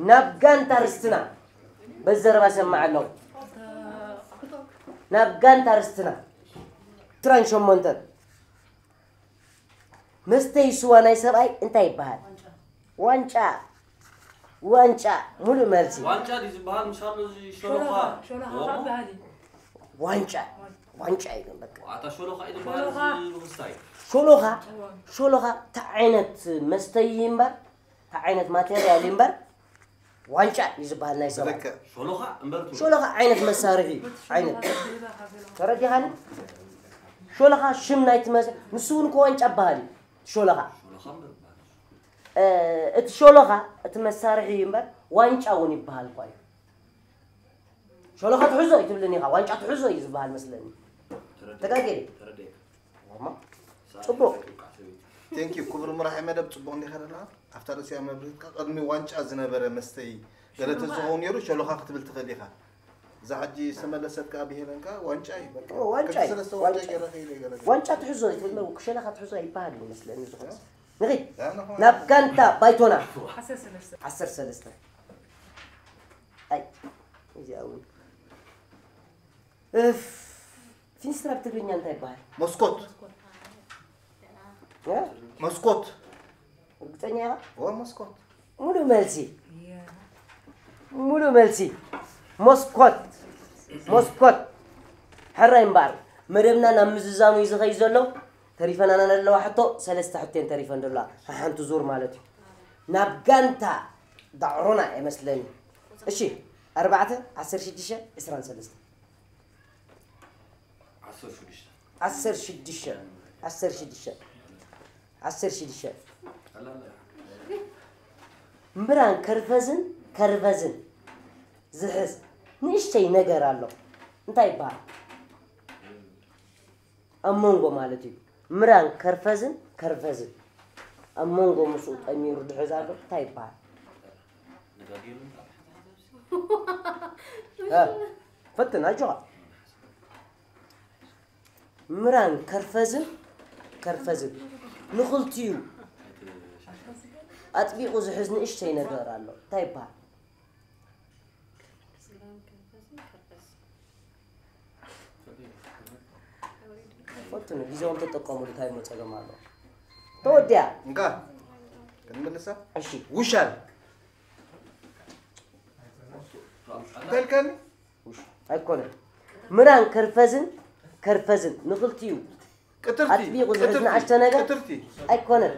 ናብ ጋንታ ርስትና በዘረባ ሰማዕ ኣለኹ ናብ ጋንታ ርስትና ትራን ሸሞንተን መስተይ ስዋ ናይ ሰብኣይ እንታይ ይበሃል? ዋንጫ ዋንጫ ሙሉእ መልሲ። ዋንጫ ድዩ ዝበሃል? ምሻሎ እዚ ሸሎኻ። ሸሎኻ ኸዓ በሃል እዩ። ዋንጫ ዋንጫ እዩ በቃ። ኣታ ሸሎኻ እዩ ዝበሃል እዚ ብክስታይ። ሸሎኻ ሸሎኻ እንታይ ዓይነት መስተ እዩ እምበር እንታይ ዓይነት ማቴርያል እዩ እምበር ዋንጫ እዩ ዝበሃል ናይ ሰባት። ሸሎኻ እምበር ትብሎ። ሸሎኻ ዓይነት መሳርሒ እዩ። ዓይነት ተረዲኻኒ? ሸሎኻ ሽም ናይቲ መስ ንሱ እውን እኮ ዋንጫ ይበሃል እዩ። ሸሎኻ ሸሎኻ እምበር ይበሃል። እ፣ እቲ ሸሎኻ እቲ መሳርሒ እዩ እምበር ዋንጫ እውን ይበሃል እኳ እዩ። ሸሎኻ ትሕዞ ኣይትብልን ኢኻ፣ ዋንጫ ትሕዞ እዩ ዝበሃል መስለኒ። ተጋጌ ተረዲኤ። እማ ጽቡቕ። ቴንክ ዩ ክቡር መራሒ መደብ ጽቡቕ እንዲኻ ደለኻ ኣብታ ርእሲያ መብርሂትካ ቅድሚ ዋንጫ ዝነበረ መስተይ ገለ ተዝኸውን ነይሩ ሸሎኻ ክትብል ትኽእል ኢኻ እዛ ሕጂ ዝተመለሰት ከኣ ብሄለን ከኣ ዋንጫ እዩ በቃ ዋንጫ እዩ፣ ሰለስተ ዋንጫ ዋንጫ። ገይረ ከይደ ገለ ገለ። ዋንጫ ትሕዞ ይትብሎ ሸለኻ ትሕዞ ኣይበሃል እዩ መስለኒ ዝኾነ ንኺድ ያ፣ ንኾነ። ናብ ጋንታ ባይቶና ዓሰርተ ሰለስተ ዓሰርተ ሰለስተ ኣይ እዚኣ እውን እፍ ፊኒስትራ ብትግርኛ እንታይ ይበሃል? መስኮት እ? መስኮት ርግፀኛ ኢኻ? እወ መስኮት ሙሉእ መልሲ ሙሉእ መልሲ መስኮት መስኮት ሕራይ እምበኣር መደብና ናብ ምዝዛሙ እዩ ዝኸይድ ዘሎ ተሪፈናና ዘለዋ ሕቶ ሰለስተ ሕቶ እየን ተሪፈን ዘለዋ ሓሓንቲ ዙር ማለት እዩ ናብ ጋንታ ዳዕሮና እመስለኒ እሺ ኣርባዕተ ዓሰርተ ሽዱሽተ ዕስራን ሰለስተ ዓሰርተ ሽዱሽተ ዓሰርተ ሽዱሽተ ዓሰርተ ሽዱሽተ ዓሰርተ ሽዱሽተ ምራን ከርፈዝን ከርፈዝን ዝሕዝ ንእሽተይ ነገር ኣሎ እንታይ ይበሃል ኣብ መንጎ ማለት እዩ ምራን ከርፈዝን ከርፈዝን ኣብ መንጎ ምስኡ ጠሚሩ ድሕዝ ኣሎ እንታይ ይበሃል ፈትን ኣጆኻ ምራን ከርፈዝን ከርፈዝን ንኽልቲኡ ኣጥቢቑ ዝሕዝ ንእሽተይ ነገር ኣሎ እንታይ ይበሃል ፈትኑ፣ ግዜኦም ተጠቀሙሉ፣ እንታይ እሞ ጸገም ኣሎ? ተወዲኣ። እንካ፣ ክንምልሳ? እሺ። ውሻል። እንታይ ኢልካኒ? ውሽ-፣ ኣይኮነን። ምራን ከርፈዝን፣ ከርፈዝን፣ ንኽልቲኡ ቅትርቲ፣ ኣጥቢቑ ዝሕዝ ቅትርቲ፣ ንኣሽተ ነገር ቅትርቲ። ኣይኮነን።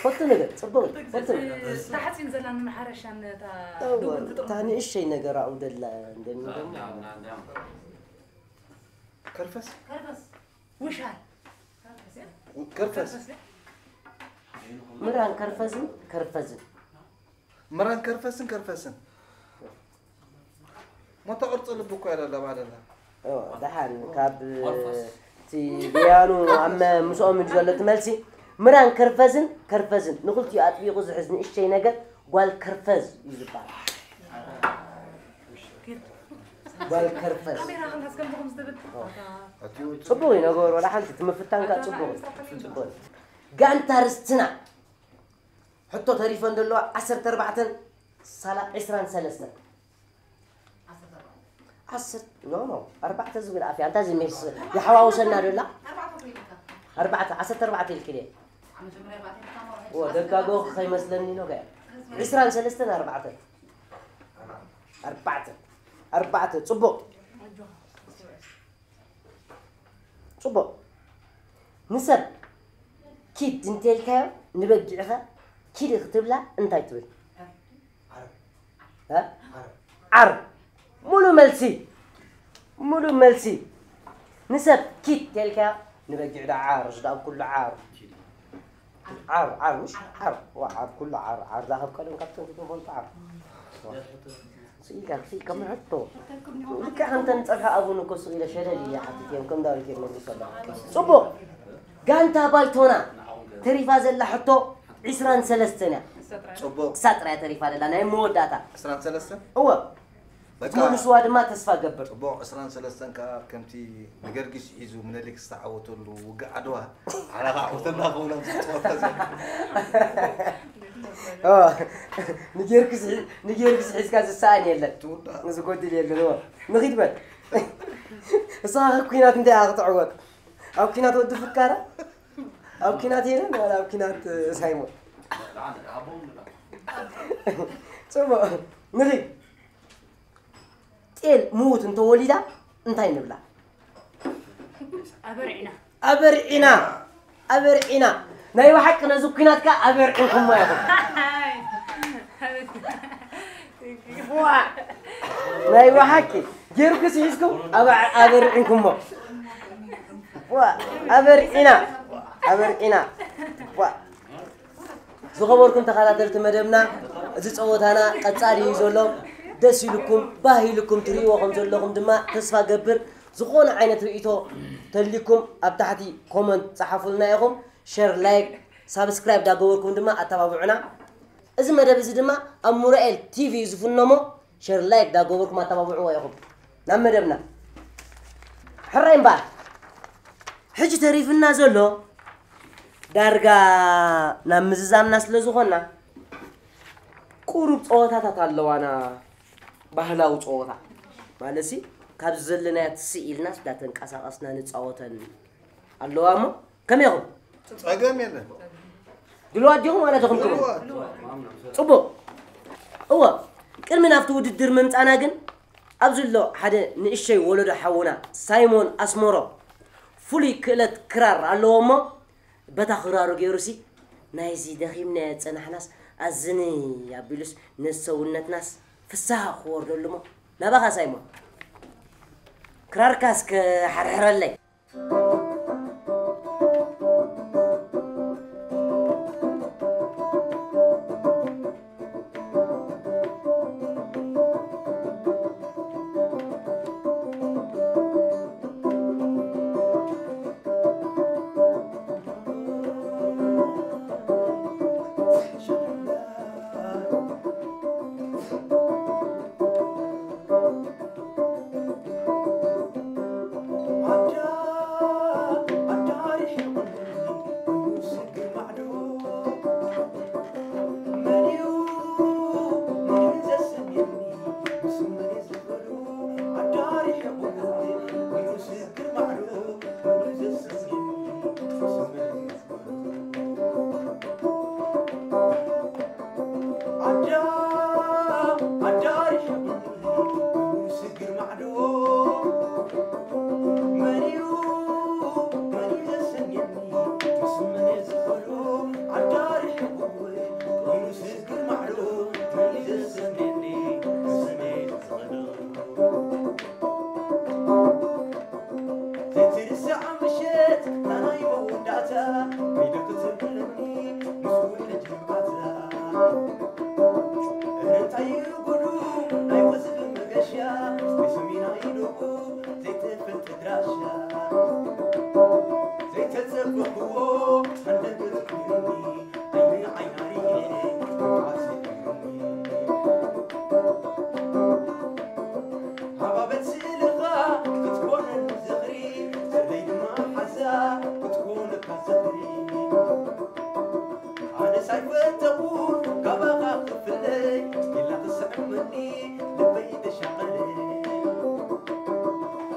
ፈቱ ነገር፣ ጽቡቕ፣ ፈቱ ነገር። እታ ሓፂን ዘላ ንመሓረሻን እታ እወ፣ ዱብ እንትጥቕሙ። እታ ንእሽተይ ነገር ኣብኡ ደላ፣ እንደኒ ደሞ። ከርፈስ? ከርፈስ። ውሻል። ከርፈስ። ከርፈስ። ምራን ከርፈዝን፣ ከርፈዝን። ምራን ከርፈስን፣ ከርፈስን። ሞታ ቅርጺ ልቢ እኮ ያለ ለባለላ። ኦ፣ ደሓን ካብ እቲ ብያኑ ኣብ መ-፣ ምስኦም እንዲ ዘሎ እቲ መልሲ፣ ምራን ከርፈዝን፣ ከርፈዝን። ንኽልቲኡ ኣጥቢቑ ዝሕዝ ንእሽተይ ነገር ጓል ከርፈዝ እዩ ዝበሃል። ጓል ከርፈዝ። ካሜራ ክንሓዝ ከምዚ ከምዚ ትብል። ኣትዩ ጽቡቕ እዩ ነገሩ፣ ወላ ሓንቲ እቲ ምፍታንካ ጽቡቕ እዩ። ጽቡቕ እዩ። ጋንታ ርስትና ሕቶ ተሪፈን ዘለዋ ዓሰርተ ኣርባዕተን ሳላ ዒስራን ሰለስተን። ዓሰርተ፣ ኖ፣ ኖ፣ ኣርባዕተ ዝብል ኣፍ እያ። እንታይ ዝሜስ ይሓዋውሰና ዶ ኣላ? ኣርባዕተ፣ ዓሰርተ ኣርባዕተ ኢልክልየ። ወ፣ ደጋጎ ከይመስለኒ ነው ጋር። ዒስራን ሰለስተን ኣርባዕተ። ኣርባዕተ። ኣርባዕተ፣ ጽቡቕ። ጽቡቕ። ንሰብ ኪድ እንተልካዮ ንበጊዕኸ ኪድ ክትብላ እንታይ ትብል? እ? ዓር። ሙሉ መልሲ። ሙሉ መልሲ። ንሰብ ኪድ ተልካዮ ንበጊዕ ዳ ዓር፣ እሱ ዳ ኣብ ኩሉ ዓር። ዓር፣ ዓር፣ ምሽ? ዓር። ዋ፣ ዓር፣ ኩሉ ዓር። ዓር ዳ ካብ ቀደም ካብ ጥንቲ ትፈልጦ ዓር። ስኢልካ፣ ስኢልካ፣ ምን ሕቶ? ልክዕ ከምተን ጸብሒ ኣቡን እኮ ስቕ ኢለ ሸለል ኢለ ሓቲት እዮም፣ ከም ዳዊት እዮም መልሱ ኣለዉ። ጽቡቕ። ጋንታ ባይቶና ተሪፋ ዘላ ሕቶ ዒስራን ሰለስተን እያ። ጽቡቕ። ክሳ ጥራይ ተሪፋ ዘላ ናይ መወዳእታ። ዒስራን ሰለስተን? እወ። በቃ። ክትምልስዋ ድማ ተስፋ ገብር። ጽቡቕ፣ ዒስራን ሰለስተን ከኣ ከምቲ ንገርጊስ ሒዙ ምኒልክ ዝተዓወተሉ ውግእ ዓድዋ፣ ዓላ ክዓወተልና ክብሎም ዝጸወታ ዘሎ። ኦ፣ ንጌርክስ ሒ-፣ ንጌርክስ ሒዝካ ዝሰኣን የለን። ትውዳእ። ዝጎድል የለን፣ ኦ። ንኺድ በል። እሳ ኸ ኲናት እንታይ እያ ክትዕወት? ኣብ ኲናት ወዲ ፍካራ? ኣብ ኲናት ሄለን ዋላ ኣብ ኲናት ሳይሞን? ጽቡቕ፣ ንኺድ። ጤል ምዉት እንተወሊዳ እንታይ ንብላ? ኣበርዒና። ኣበርዒና። ኣበርዒና። ናይ ብሓቂ ነዚ ኲናትካ ኣበርዒንኩሞ ኢኹም። ዋ! ናይ ብሓቂ ጌርኩስ ሒዝኩም ኣብ-፣ ኣበርዒንኩሞ። ዋ! ኣበርዒና። ኣበርዒና። ዋ! ዝኸበርኩም ተኸታተልቲ መደብና፣ እዚ ጸወታና ቀጻሊ እዩ ዘሎ። ደስ ኢሉኩም፣ ባህ ኢሉኩም ትርእይዎ ከም ዘለኹም ድማ ተስፋ ገብር። ዝኾነ ዓይነት ርእይቶ ተልዩኩም ኣብ ታሕቲ ኮመንት ጸሓፉልና ኢኹም። ሸር፣ ላይክ፣ ሳብስክራይብ ዳገበርኩም ድማ ኣተባብዑና። እዚ መደብ እዚ ድማ ኣብ ሙራኤል ቲቪ እዩ ዝፍኖ እሞ፣ ሸር ላይክ ዳገበርኩም ኣተባብዕዎ ኢኹም። ናብ መደብና። ሕራይ እምበኣር፣ ሕጂ ተሪፍና ዘሎ ዳርጋ ናብ ምዝዛምና ስለ ዝኾንና፣ ቁሩብ ጸወታታት ኣለዋና፣ ባህላዊ ጸወታ። ማለትሲ፣ ካብዚ ዘለናዮ ትስእ ኢልናስ እንዳተንቀሳቐስና ንጻወተን ኣለዋ እሞ፣ ከመይ ኢኹም? ጸገም የለን። ድልዋት ዲኹም ዋላ ደኸምኩም? ድልዋት። ጽቡቕ። እወ፣ ቅድሚ ናብቲ ውድድር ምምጻና ግን፣ ኣብዚ ኣሎ ሓደ ንእሽተይ ወለዶ ሓውና ሳይሞን ኣስመሮም ፍሉይ ክእለት ክራር ኣለዎ እሞ፣ በታ ክራሩ ገይሩሲ፣ ናይዚ ደኺምናዮ ዝጸናሕናስ ኣዝኒ ኣቢሉስ ነቲ ሰውነትናስ ፍስሃ ክወርደሉ እሞ፣ ናባኻ ሳይሞን። ክራርካ እስከ ሓርሕረለይ። ዓዳ ኣዳሪሕኒ ስግር ማዕዶ፣ መን እዩ መን እዩ ዘሰንየኒ? ምስ መን እየ ዝኸዶ? ኣዳሪሕኒ ኮይኑ ስግር ማዕዶ፣ መን እዩ ዘሰንየኒ? ምስ መን እየ ዝኸዶ? ዘይትርሳዕ ምሸት ናናይ መወዳእታ፣ ከይደ ክትብለኒ ምስ ውሕጅ ንብዓታ። እረ እንታይ እዩ ጉዱ ናይ ወዝቢ መገሻ፣ ናይ ሰሜናይ ደቡብ ዘይትፈልጥ ድራሻ። ዘይተጸበኽዎ ሃንደበት ኮይኑኒ፣ ዓይኒ ዓይና ርእየ መዓስ ይነግሩኒ። ሃባበት ስእልኻ ክትኮነኒ ዝኽሪ፣ ስርደይ ድማ ሓዛ ክትኮነካ ዝኽሪ። ኣነስ ኣይፈተኹን ካባኻ ክፍለይ፣ ኢላ ክስዕመኒ ልበይ ተሻቐለ።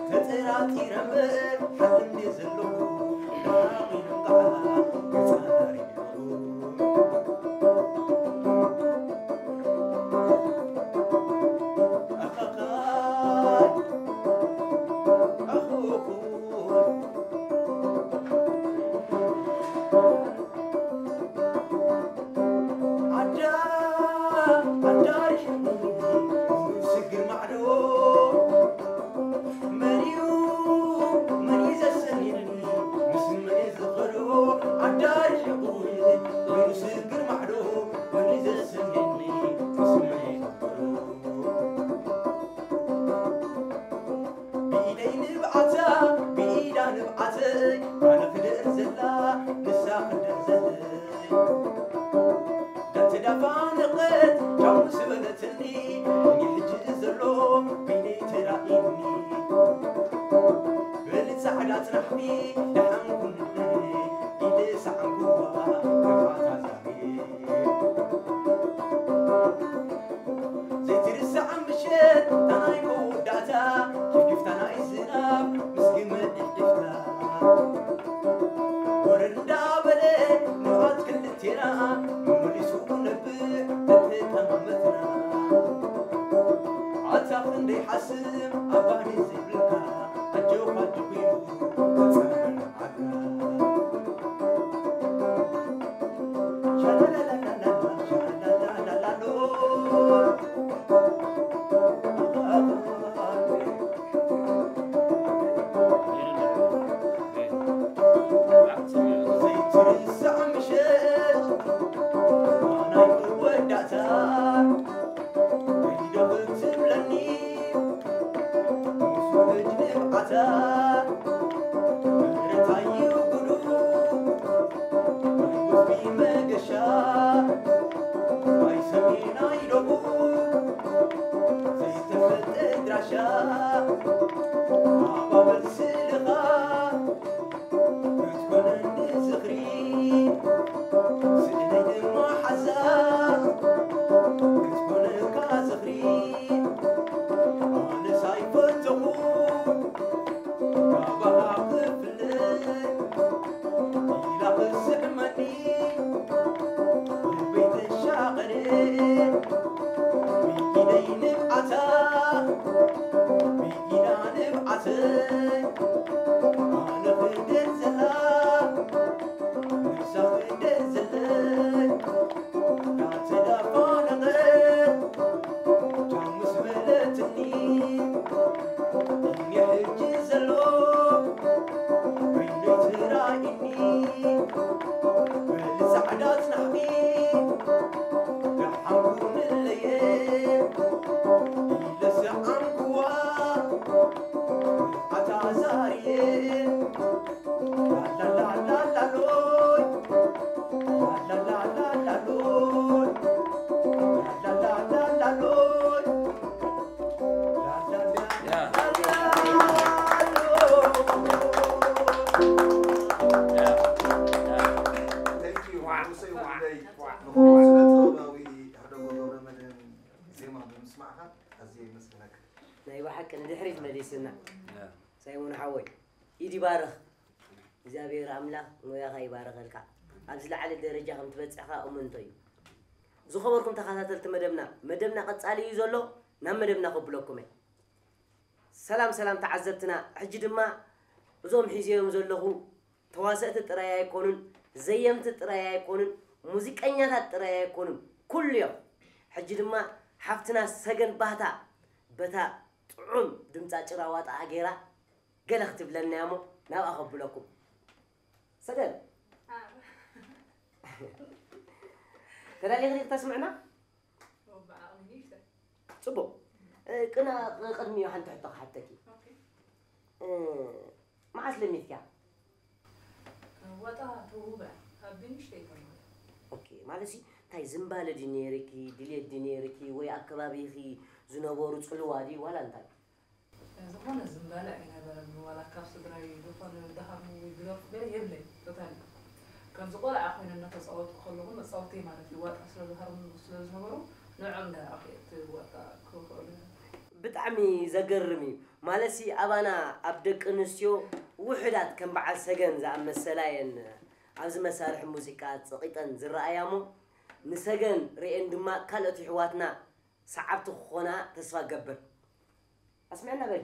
ተጠራጢረ እምበር ሓልም ድየ ዘለኹ፣ ብሓቒ ነንቃዓ ገጻ ዳሪግለኹ። ኣኻኻይ ኣኹኹይ ዓዳ ኣዳሪሕኒ ስግር ማዕዶ፣ መን እዩ መን እዩ ዘሰንየኒ? ምስ መን እየ ዝኸዶ? ኣዳሪሕኒ ስግር ማዕዶ፣ መን እዩ ዘሰንየኒ? ምስ መን እየ ዝኸዶ? ብኢደይ ንብዓታ ብኢዳ ንብዓተይ፣ ኣነ ክድር ዘላ ንሳ ክድር ዘለይ። እንዳተዳፋነቐት ዳው ምስ በለትኒ፣ እኔ ሕጂ ዘሎ በይነይ ተራእዩኒ። በሊ ጻዕዳ ጽናሕቲ ደሓን ኩንለይ፣ ኢለ ሰዓምኩዋ ንብዓታ ዛሬ። ዘይትርሳዕ ምሸት ታናይ መወዳእታ፣ ጅፍጅፍታ ናይ ዝናብ ምስ ግመ ጭፍጭፍታ። ወረድ እንዳበለ ንብዓት ክልቴና፣ መመሊሱ ነብዕ ተተጠማመትና። ኣታ ክንደይ ሓስም ኣባኒ ዘይብልካ፣ ኣጆኻ ኣጆኺ ኢሉ ተጸናንዓካ። ዘይትርሳዕ ምሸት ናይ መወዳእታ፣ ከይደ ክትብለኒ ምስ ውሕጅ ንብዓታ። ምሕረት ኣዩ ጉዱ ናይ ወዝቢ መገሻ፣ ናይ ሰሜን ናይ ደቡብ ዘይተፈልጠ ድራሻ። ኣባበል ስእልኻ ክትኮነኒ ዝኽሪ፣ ስእለይ ድማ ሓዛ ክትኮነካ ዝኽሪ። ኣነስ ኣይፈተኹን ካባኻ ክፍለ፣ ኢላ ክስዕመኒ ልበይ ተሻቐለ። ብኢደይ ንብዓታ ብኢዳ ንብዓተይ፣ ኣነ ክደር ዘላ ንሳ ክደር ዘለይ። እንዳተዳፋነቐት ዳው ምስ በለትኒ፣ እኔ ሕጂ ዘሎ በይነይ ተራእዩኒ። በሊ ጻዕዳ ጽናሕቲ ደሓን ኩንለየ፣ ኢለ ሰዓምኩዋ ኣታ ዛርየ። ላላላላላሎይ፣ ላላላላላሎይ፣ ላላላላላሎይ። ንኹሉ ስነ ጥበባዊ ህርደጎ ገብረመድህን ዜማ ብምስማዕካ ኣዝየ የመስግነካ። ናይ ብሓቂ ንድሕሪት መሊስና። ሳይሞን ሓወይ፣ ኢድ ይባርኽ። እግዚኣብሔር ኣምላኽ ሞያኻ ይባረኸልካ። ኣብ ዝለዓለ ደረጃ ከም ትበጽሕ ከኣ እምንቶ እዩ። ዝኸበርኩም ተኸታተልቲ መደብና፣ መደብና ቀጻሊ እዩ ዘሎ። ናብ መደብና ከብለኩም እየ። ሰላም ሰላም ተዓዘብትና። ሕጂ ድማ እዞም ሒዘዮም ዘለኹ ተዋሰእቲ ጥራይ ኣይኮኑን፣ ዘየምቲ ጥራይ ኣይኮኑን፣ ሙዚቀኛታት ጥራይ ኣይኮኑን፣ ኩሉ እዮም። ሕጂ ድማ ሓፍትና ሰገን ባህታ በታ ጥዑም ድምጻ ጭራ ዋጣኣ ገይራ ገለ ክትብለና እያ እሞ ናብኣ ከብለኩም። ሰገን፣ ተዳሊኺ ዲኺ ክተስምዕና? ጽቡቕ። እ፣ ቅና ቅድሚኡ ሓንቲ ሕቶ ክሓተኪ። እ፣ መዓስ ለሚድኪያ? ወጣ ተውበ ኣብ ንእሽተይ ተማሪ። ኦኬ፣ ማለት ሲ እንታይ ዝምባለ ድዩ ነይርኪ፣ ድሌት ድዩ ነይርኪ፣ ወይ ኣብ ከባቢኺ ዝነበሩ ጽልዋ ድዩ ዋላ እንታይ? ዝኾነ ዝምባለ ኣይነበረኒ፣ ዋላ ካብ ስድራይ ዝኾነ ድሃርኒ ወይ ግደፉ ገለ የብለይ፣ ቶታሊ። ከምዚ ቆልዓ ኮይነ እናተጻወትኩ ከለኹ መጻወተይ ማለት እዩ፣ ዋጣ ስለ ዝሃርሙ ስለ ዝነበሩ ንዕኦም እንዳ ኣኽየ እቲ ዋጣ ክኽእሉ። ብጣዕሚ ዘገርም እዩ። ማለትሲ ኣባና ኣብ ደቂ ኣንስትዮ ውሑዳት ከም በዓል ሰገን ዝኣመሰላ እየን ኣብዚ መሳርሒ ሙዚቃ ጸቒጠን ዝረኣያ እሞ ንሰገን ርእየን ድማ ካልኦት ይሕዋትና ሰዓብቲ ክኾና ተስፋ እገብር። ኣስምዐና በሊ።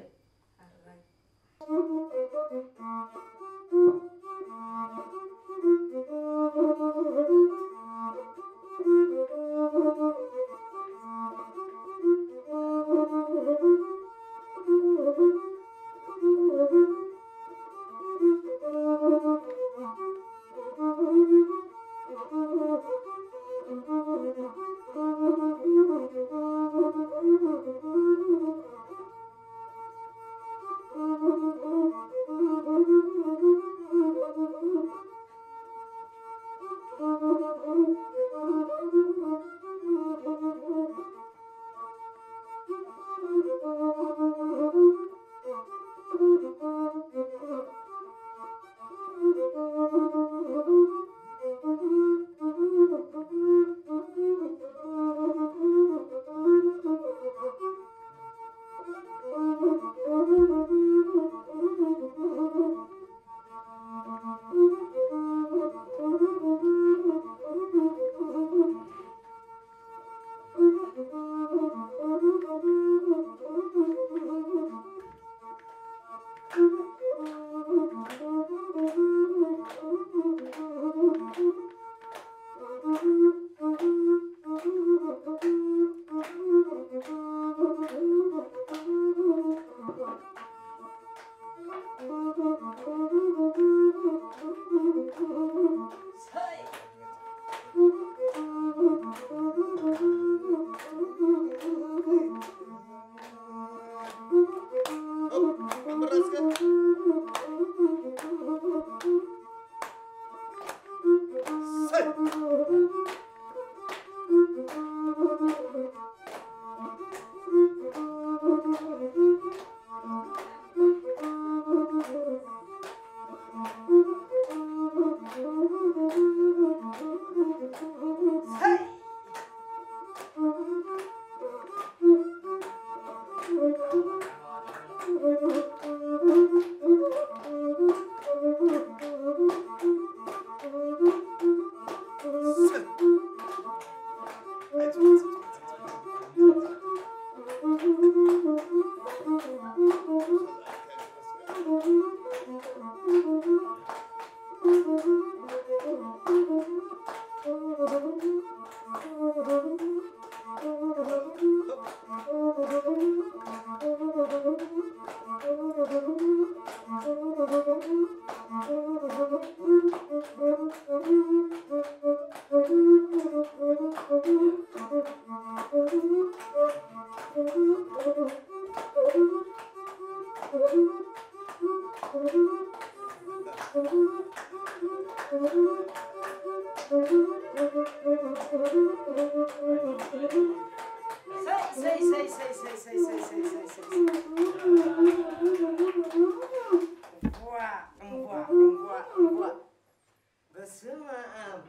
በስመ ኣብ።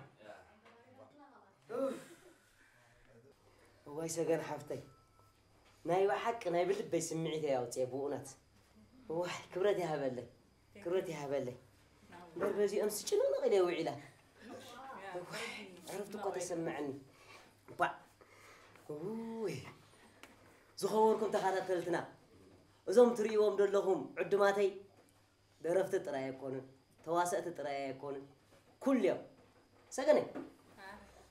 ኡፍ። እዋይ ሰገን ሓፍተይ፣ ናይ ብሓቂ ናይ ብልበይ ስምዒት እየ ኣውፅኤ ብእውነት። እዋይ ክብረት ይሃበለይ፣ ክብረት ይሃበለይ። እምበር በዚኦም ስጭንቕንቕ ኢለ ውዒላ። እዋይ፣ ዕረፍቲ እኮ ተሰምዐኒ። ባዕ። ውይ፣ ዝኸበርኩም ተኸታተልትና፣ እዞም ትርእይዎም ዘለኹም ዕዱማተይ ደረፍቲ ጥራይ ኣይኮኑን፣ ተዋሰእቲ ጥራይ ኣይኮኑን፣ ኩሉ እዮም። ሰገነይ፣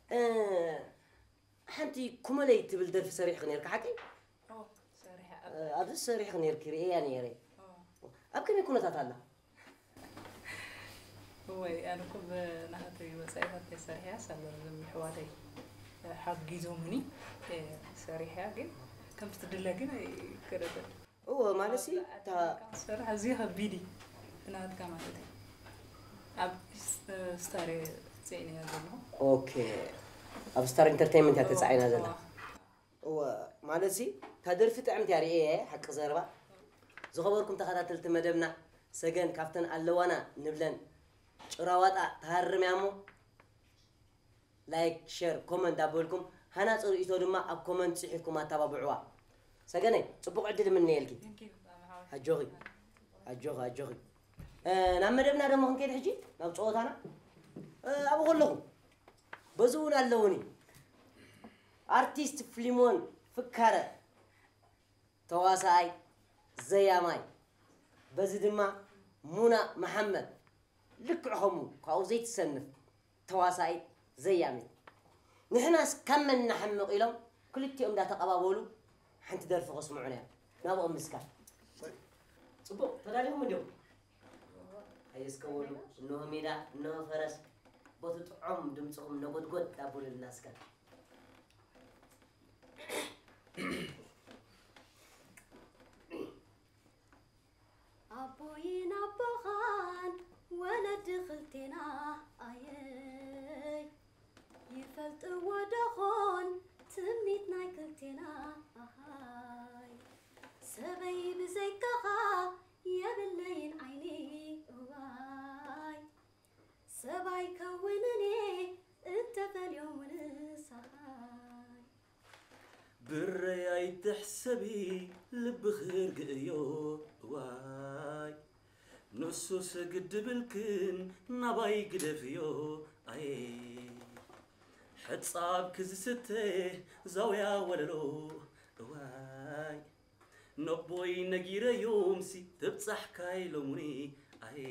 እ፣ ሓንቲ ኩመለይ ትብል ደርፊ ሰሪሕኺ ነይርካ ሓቀይ? ኦ፣ ሰሪሐ ኣብ እ፣ ኣብዚ ሰሪሕኺ ነይርኪ ርእየያ ነይረ። ኦ። ኣብ ከመይ ኩነታት ኣላ? እወይ፣ ኣነ እኮ ብናህተይ ወጻኢታት ተሰሪሐያ ሳለ እዞም ኣሕዋተይ ሓጊዞምኒ፣ እ፣ ሰሪሐያ ግን ከምቲ ትድለ ግን ኣይከደትን። እወ፣ ማለትሲ እታ ዝሰርሕ ኣዝዩ ከቢድ እዩ። ናትካ ማለት እዩ። ኣብ ስ-፣ ስታር እየ ጽዒነያ ዘለኹ። ኦኬ። ኣብ ስታር ኢንተርቴይንመንት እያ ተጻዒና ዘላ። እወ። እወ፣ ማለትሲ እታ ደርፊ ጥዕምቲ እያ ርእየ፣ ሓቂ ዘረባ። ዝኸበርኩም ተኸታተልቲ መደብና፣ ሰገን ካብተን ኣለዋና ንብለን ጭራዋጣ ተሃርም እያ እሞ፣ ላይክ፣ ሸር፣ ኮመንት ኣበልኩም፣ ሃናጺ ርእይቶ ድማ ኣብ ኮመንት ጽሒፍኩም ኣተባብዕዋ። ሰገነይ፣ ጽቡቕ ዕድል እምነየልኪ። Thank you፣ ኣጆኺ፣ ኣጆኺ፣ ኣጆኺ። እ፣ ናብ መደብና ደሞ ክንከይድ ሕጂ፣ ናብ ጸወታና። እ፣ ኣብኡ ከለኹ፣ በዚ እውን ኣለውኒ። ኣርቲስት ፍሊሞን ፍካረ፣ ተዋሳኣይ፣ ዘያማይ። በዚ ድማ ሙና መሓመድ፣ ልክዕ ከምኡ፣ ካብኡ ዘይትሰንፍ። ተዋሳኢት፣ ዘያሚት። ንሕናስ ካብ መን ንሓምቕ ኢሎም ክልቲኦም እንዳተቐባበሉ ሓንቲ ደርፊ ከስምዑና እዮም። ናብኦም ምስካል። ጽቡቕ፣ ተዳሊኹም እንዲኹም? ሃየ እስከ በሉ፣ እንሆ ሜዳ፣ እንሆ ፈረስ፣ በቲ ጥዑም ድምጽኹም ነጎድጎድ ኣቡሉልና እስከ። ኣቦይን ኣቦኻን ወለዲ ክልቴና ኣየይ ይፈልጥዎ ደኾን ትምኒት ናይ ክልቴና ኣሃይ ሰበይ ብዘይካኻ የብለይን ዓይኒ እዋይ ሰባይ ከውንን እየ እንተፈልዮምንስ ኣሃይ ብረይ ኣይትሕሰቢ ልብኺ ርግእዮ እዋይ ንሱስ ግዲ ብልክን ናባይ ግደፍዮ ኣየ ሕጻብ ክዝስተ ዛውያ ወለሎ እዋይ ነቦይ ነጊረዮምሲ ትብጻሕካ ኢሎሙኒ ኣየ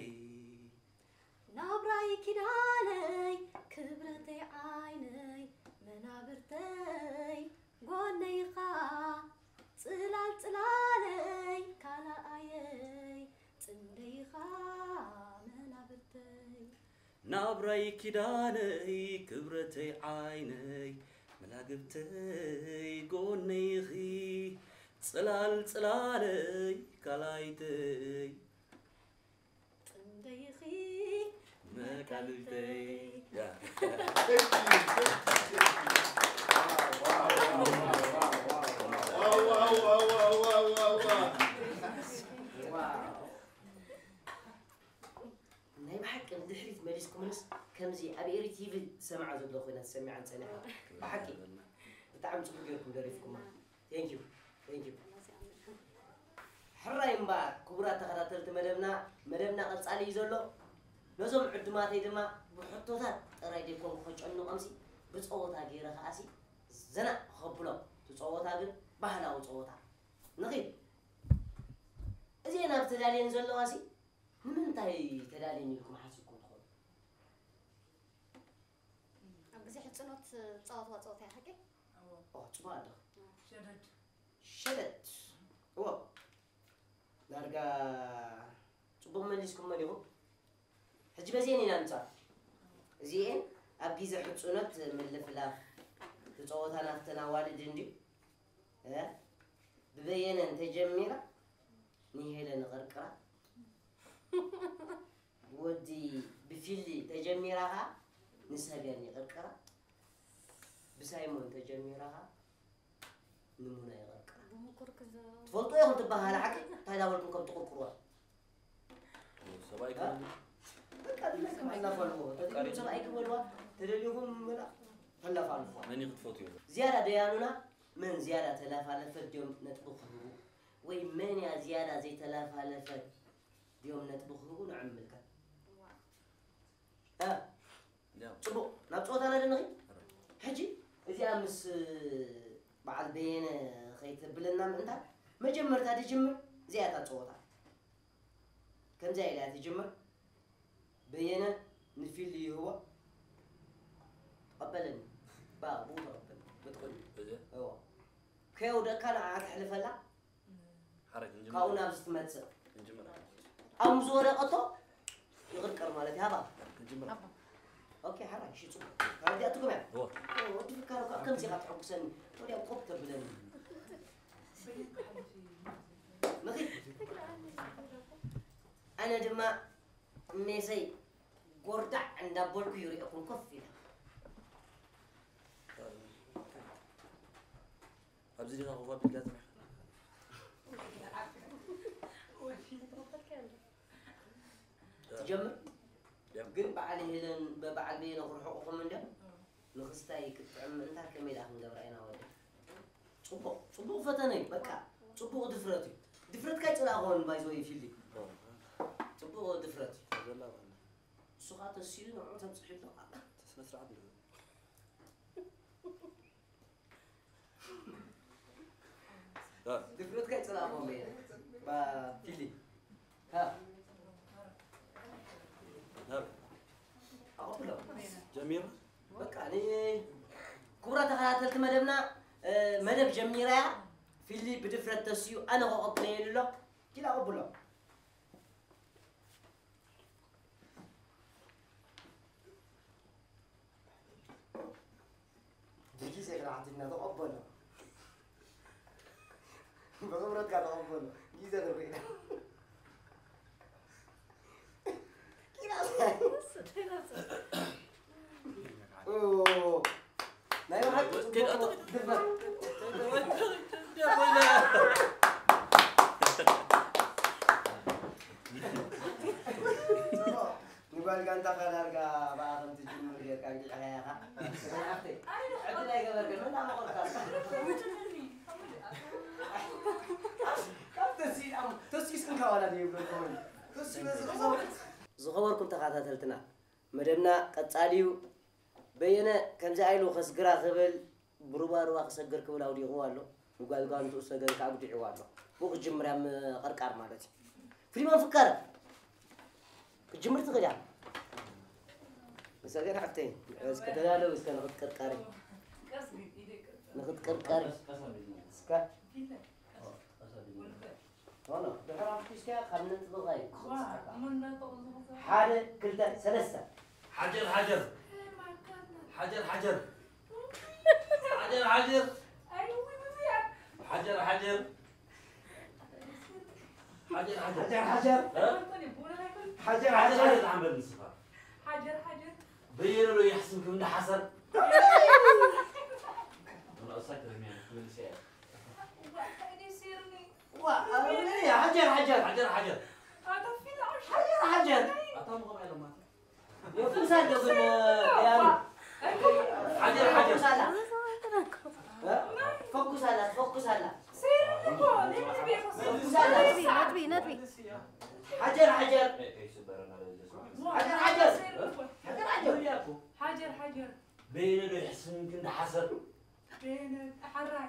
ናብራይ ኪዳነይ ክብረተይ ዓይነይ መናብርተይ ጎነይኻ ጽላል ጽላለይ ካልኣየይ ጽምደይኻ መናብርተይ ናብራይ ኪዳነይ ክብረተይ ዓይነይ መላግብተይ ጎነይኺ ጽላል ጽላለይ ካላይተይ ጽምደይኺ መቃልልተይ። ናይ ብሓቂ ንድሕሪት መሊስኩምንስ ከምዚ ኣብ ኤሪ ቲቪ ዝሰምዓ ዘሎ ኮይና ተሰሚዓን ጸኒሓ። ብሓቂ ብጣዕሚ ጽቡቅ ጌርኩም ደሪፍኩማ። Thank you. Thank you. ሕራይ እምበኣር ክቡራት ተኸታተልቲ መደብና፣ መደብና ቀጻሊ እዩ ዘሎ። ነዞም ዕዱማተይ ድማ ብሕቶታት ጥራይ ደይኮንኩ ከጨንቖምሲ ብጸወታ ገይረ ከኣሲ ዘና ከብሎም። እቲ ጸወታ ግን ባህላዊ ጸወታ። ንኺድ። እዚኤን ኣብ ተዳልየን ዘለዋሲ ንምንታይ ተዳልየን ኢልኩም ሓሲብኩም ትኾኑ? ኣብ ግዜ ሕጽኖት ዝጻወትዋ ጸወታ እያ ሓቂ? እዎ። ኦ፣ ጽቡቕ ኣለኺ። ሸደድ። ሸደድ። እዎ። ዳርጋ ጽቡቕ መሊስኩሞ ዲኹም? ሕጂ በዚኤን ኢና ንጻወት። እዚኤን ኣብ ግዜ ሕጽኖት ምልፍላፍ ዝጸወታ ናብተን ኣዋልድ እንድዩ። እ? ብበየነ እንተጀሚራ ንሄለን ይቕርቅራ። ብወዲ ብፊሊ ተጀሚራ ኸዓ ንሰብያን ይቕርቅራ። ብሳይሞን ተጀሚራ ኸዓ ንሙና ይቕርቅራ። ብምኩር ክዘ- ትፈልጡ ኢኹም ትበሃላ ሓቂ እንታይ ዳበልኩም ከም ትቕርቅርዋ። ሰብኣይ እ? ከ- በቃ ድላይኩም ኣላፋልዎ። ተደልዩ ሰብኣይ ክበልዋ፣ ተደልዩኹም በላ፣ ተላፋልፍዋ። መን ኢኹ ትፈትዩ? ዝያዳ ደያኑና መን ዝያዳ ተላፋለፈት ድዮም ነጥቢ ክህቡ፣ ወይ መን እያ ዝያዳ ዘይተላፋለፈት ድዮም ነጥቢ ክህቡ ንዕምልከት። ዋው። እ፣ ያው ጽቡቕ፣ ናብ ጸወታና ዶ ንኺድ? ሕጂ እዚኣ ምስ በዓል በየነ ከይተብለና ምእንታ መጀመርታ ድጅምር እዚኣ እታ ጸወታ። ከምዚኣ ኢላ እያ ትጅምር። በየነ ንፊሊ ይህቦ። ተቐበለኒ። ባ፣ ብኡ ተቐበል። በጥቕሚ። እዚ? እዎ። ከየውደቕካ ንዓኣ ተሕልፈላ። ሓረ ክንጅምር። ካብኡ ናብዚ ትመጽእ። ክንጅምር። ኣብ ምስ ወደቐቶ ይቕርቀር ማለት እዩ። ሃባ። ክንጅምር። ኦኬ፣ ሓራይ፣ እሺ፣ ጽቡቕ። ተረዲኣትኩም እያ? እዎ። ኦ፣ ወዲ ፍካሮ ካብ ከምዚ ኢኻ ተሐጉሰኒ። ወዲያ ቆብ ተብለኒ። ንኺድ። ኣነ ድማ ሜሰይ ጎርዳዕ እንዳበልኩ ይሪኦኩም ኮፍ ኢለ። ኣብዚ ዲኻ ኮፍ ኣቢልካ ጽኒሕካ? ትጀምር? ያ። ግን በዓል ሄለን፣ በዓል በየነ ክርሕቑኹም እንድዮም። ንኽስታይ ክትጥዕም ምእንታ ከመይ ደኣ ክንገብራ ኢና ወደ? ጽቡቕ፣ ጽቡቕ ፈተነ እዩ። በቃ፣ ጽቡቕ ድፍረት እዩ። ድፍረትካ ኣይጽላእክዎን ባይዘወይ ፊሊ። ጽቡቕ ድፍረት እዩ። ዘላ ማለት። እሱ ኸኣ ተሲኡ ንዕኡ ተብጽሑ ኣሎ። ስነ ስርዓት ንግበር። ድፍረትካ ይጽላእኮ እምበይ። ባ ፊሊ። ሃ። ሃ። ኣቐብሎ። ጀሚሩ? በቃ፣ ኒ-፣ ክቡራት ተኸታተልቲ መደብና፣ እ፣ መደብ ጀሚራ እያ። ፊሊ ብድፍረት ተስዩ፣ ኣነ ከቐብሎ እየ ኢሉ ኣሎ። ኪድ ኣቐብሎ። ብጊዜ ክነሓትና ተቐበሎ። ብኽብረትካ ተቐበሎ። ግዜ ተኮይና። ኪናስ። ኦ፣ ናይ ብሓቂ ጽቡቕ ድፍረት። ጽቡቕ። ንጓል ጋንታኻ ዳርጋ ብኣ ከም ትጅምር ጌርካ ኣንቂዕካያ ኢኻ። ስራሕ ኣኽተይ። ዕድል ኣይገበርክን፣ መን ኣመቖርካ? ካብ ተሲ-፣ ተሲስክንካ ዋላ ዘይብለኩም። ተሲ-፣ ዝኸበርኩም ተኸታተልትና፣ መደብና ቀጻሊ እዩ። በየነ ከምዚ ኢሉ ከስግራ ክብል ብሩባሩባ ክሰግር ክብል ኣውዲቕዎ ኣሎ። ንጓል ጓንትኡ ሰገን ከኣ ኣጉዲዕዎ ኣሎ። ብኡ ክጅምር እያ ምቕርቃር ማለት እዩ። ፍሪማን ፍካረ ክትጅምር ትኽእል እያ። ሰገን ሓፍተይ፣ እስከ ተዳለዊ እስከ ንኽትቅርቀሪ። ንኽትቅርቀሪ። እስከ ኖ፣ ኖ፣ ድሕሪ ኣፍኪስካ ካብ ነጥብኻ እዩ ክስዓካ። ሓደ፣ ክልተ፣ ሰለስተ። ሓጀር፣ ሓጀር። ሓጀር፣ ሓጀር። ሓጀር፣ ሓጀር። ሓጀር፣ ሓጀር። ሓጀር፣ ሓጀር። ሓጀር፣ ሓጀር። እ? ሓጀር፣ ሓጀር። ሓጀር፣ ሓጀር። ሓጀር፣ ሓጀር። በየነ ዶ የሕስም ከም እንዳ ሓሰር። ዋ፣ ኣረ፣ ሓጀር፣ ሓጀር። ሓጀር፣ ሓጀር። ሓጀር፣ ሓጀር። ኣታ ምኾም ያለማት። የፍኩስ ኣሎ ግን፣ ያሉ። ሓጀር፣ ሓጀር። ፈኩስ ኣላ። እ? ፈኩስ ኣላ፣ ፈኩስ ኣላ። ፈኩስ ኣላ። ነጥቢ፣ ነጥቢ፣ ነጥቢ። ሓጀር፣ ሓጀር። ሓጀር፣ ሓጀር። ሓጀር፣ ሓጀር። ሓጀር፣ ሓጀር። በየነ ዶ ይሕስም ክንዲ ሓሰር። በየነ፣ ሓራይ።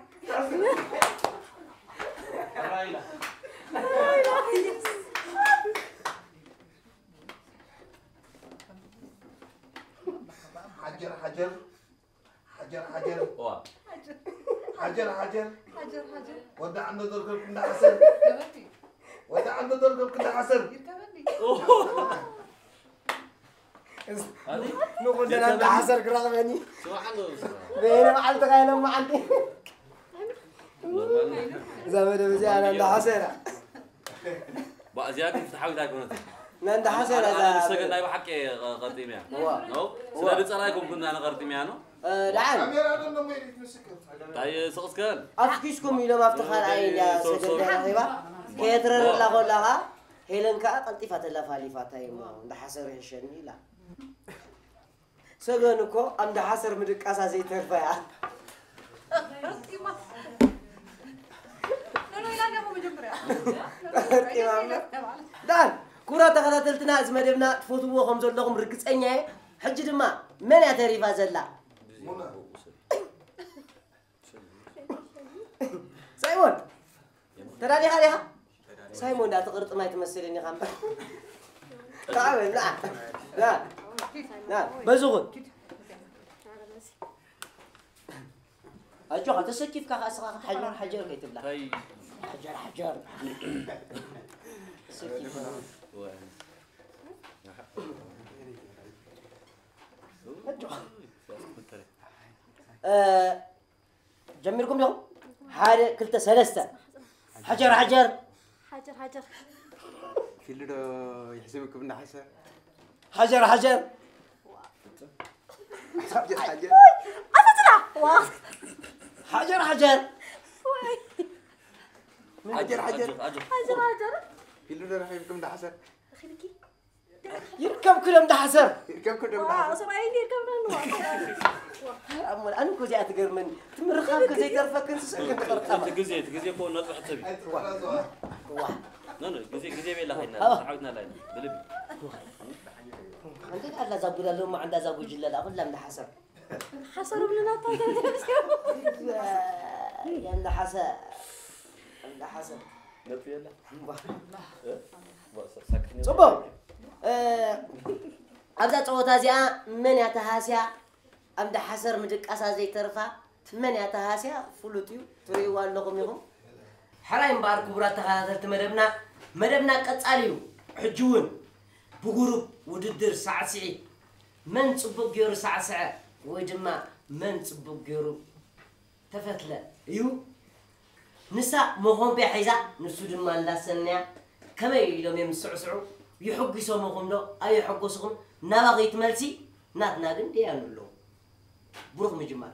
ሓራይ ኢላ። ሓጀር፣ ሓጀር። ሓጀር፣ ሓጀር። እዋ። ሓጀር፣ ሓጀር። ሓጀር፣ ሓጀር። ወዲ ዓንዶ ዘርገብ ክንዲ ሓሰር። ይርከበኒ። ወዲ ዓንዶ ዘርገብ ክንዲ ሓሰር። ይርከበኒ። ኣቲ? ንኹልና እንዳ ሓሰር ክረኽበኒ። ስማዕ ኣሎ፣ ስማዕ። በየነ መዓልቲ ኻይሎም መዓልቲ። ኖርማል። እዛ መደብ እዚኣ ናይ እንዳ ሓሰራ። ባ-፣ እዚኣ ግን ፍትሓዊት ኣይኮነትን። ናይ እንዳ ሓሰራ ኣነ፣ እዛ ኣነ ምስ ሰገን ናይ ብሓቂ ቀርጢምያ። እዋ። ኖ? እዋ። ስለ ዝጸላእኩም ኩና ኣነ ቀርጢምያ፣ ኖ? እ፣ ደሓን። ካሜራ ዶ እሞ ኢድ ምስክር። እንታይ ስቕ እስከ በል። ኣፍኪስኩም ኢሎም ኣብቲ ካልኣይ እያ ሶ-፣ ሶ-፣ ሰገን ተረኺባ። ከየትረረላ ኮላ ኸኣ ሄለን ከኣ ቀልጢፋ ተላፋሊፋታ እሞ እንዳ ሓሰር ይሕሸኒ ኢላ። ሰገን እኮ ኣብ እንዳ ሓሰር ምድቃሳ ዘይተርፋ እያ። ኖ፣ ኖ፣ ኢላ ኣለኹ መጀመርያ። ዳን፣ ክቡራት ተኸታተልትና፣ እዚ መደብና ትፈትውዎ ከም ዘለኹም ርግጸኛ እየ። ሕጂ ድማ መን እያ ተሪፋ ዘላ? ሳይሞን፣ ተዳሊኻ ዲኻ? ሳይሞን፣ ዳ ትቕርጥም ኣይትመስልን ኢኻ እምበር። ተዓወት፣ ና፣ ና፣ ና፣ በዚ ኹን። ኣጆኻ፣ ተሰኪፍካ ኸዓ እስኻ ሓጀር፣ ሓጀር ከይትብላ። ሓጀር፣ ሓጀር። ተሰኪፍካ። ኣጆኻ። እ፣ ጀሚርኩም ዲኹም? ሓደ፣ ክልተ፣ ሰለስተ። ሓጀር፣ ሓጀር። ሓጀር፣ ሓጀር። ፊሉ ዶ ይሕስብክም እንዳ ሓሰር? ሓጀር፣ ሓጀር። ሓጀር፣ ሓጀር። ኣፈትና! ዋ! ሓጀር፣ ሓጀር። ወይ! ሓጀር፣ ሓጀር። ኣጆ፣ ኣጆ። ሓጀር፣ ሓጀር። ፊሉ ዶ ረኺብክም እንዳ ሓሰር? ረኺብኪ? ይርከብኩ ዶ እንዳ ሓሰር? ይርከብኩ ዶ እንዳ ዋ፣ ሓሰር? ሰብኣይ እንዲየ ይርከብና ንዋ። ኣሞ፣ ኣነ እኮ እዚኣ ትገርመኒ። ትምርኻብ ከዘይተርፈክን ስስዕክን ትቐርጣ። እቲ ግዜ፣ እቲ ግዜ እኮ ነጥቢ ሕትብ እዩ። ዋ። ዋ። ኖ፣ ኖ፣ ግዜ፣ ግዜ ቤላ ኸይድና፣ ኣዎ። ተዓዊትና ኣላ ኢና። ብልቢ። ኣንተ ኣላ ዛጉዳ ኣለዎ፣ ማዕንዳ ዛጉጅ ኣለላ፣ ኩላ እንዳ ሓሰር። ሓሰር ብልና እታ ዛጉዳ። ያ እንዳ ሓሰር። እንዳ ሓሰር። ነጥቢ የላ። ዋ። እ? ዋ፣ ሳ-፣ ሳክት ጽቡቕ። እ፣ ኣብዛ ጸወታ እዚኣ መን እያ ተሃስያ? ኣብ እንዳ ሓሰር ምድቃሳ ዘይተርፋ መን እያ ተሃስያ? ፍሉጥ እዩ። ትርእይዋ ኣለኹም ኢኹም። ሕራይ እምበኣር ክቡራት ተኸታተልቲ መደብና፣ መደብና ቀጻሊ እዩ። ሕጂ እውን ብጉሩፕ ውድድር ሳዕስዒት መን ጽቡቕ ገይሩ ሳዕስዐ ወይ ድማ መን ጽቡቕ ገይሩ ተፈትለ እዩ። ንሳ መኾንብያ ሒዛ፣ ንሱ ድማ እንዳሰነያ ከመይ ኢሎም እዮም ዝስዕስዑ? ይሕጒሶምኹም ዶ ኣየሐጎስኹም? ናባ ከይትመልሲ ናትና ግን ደያኑ ኣለዉ። ብሩኽ ምጅማር።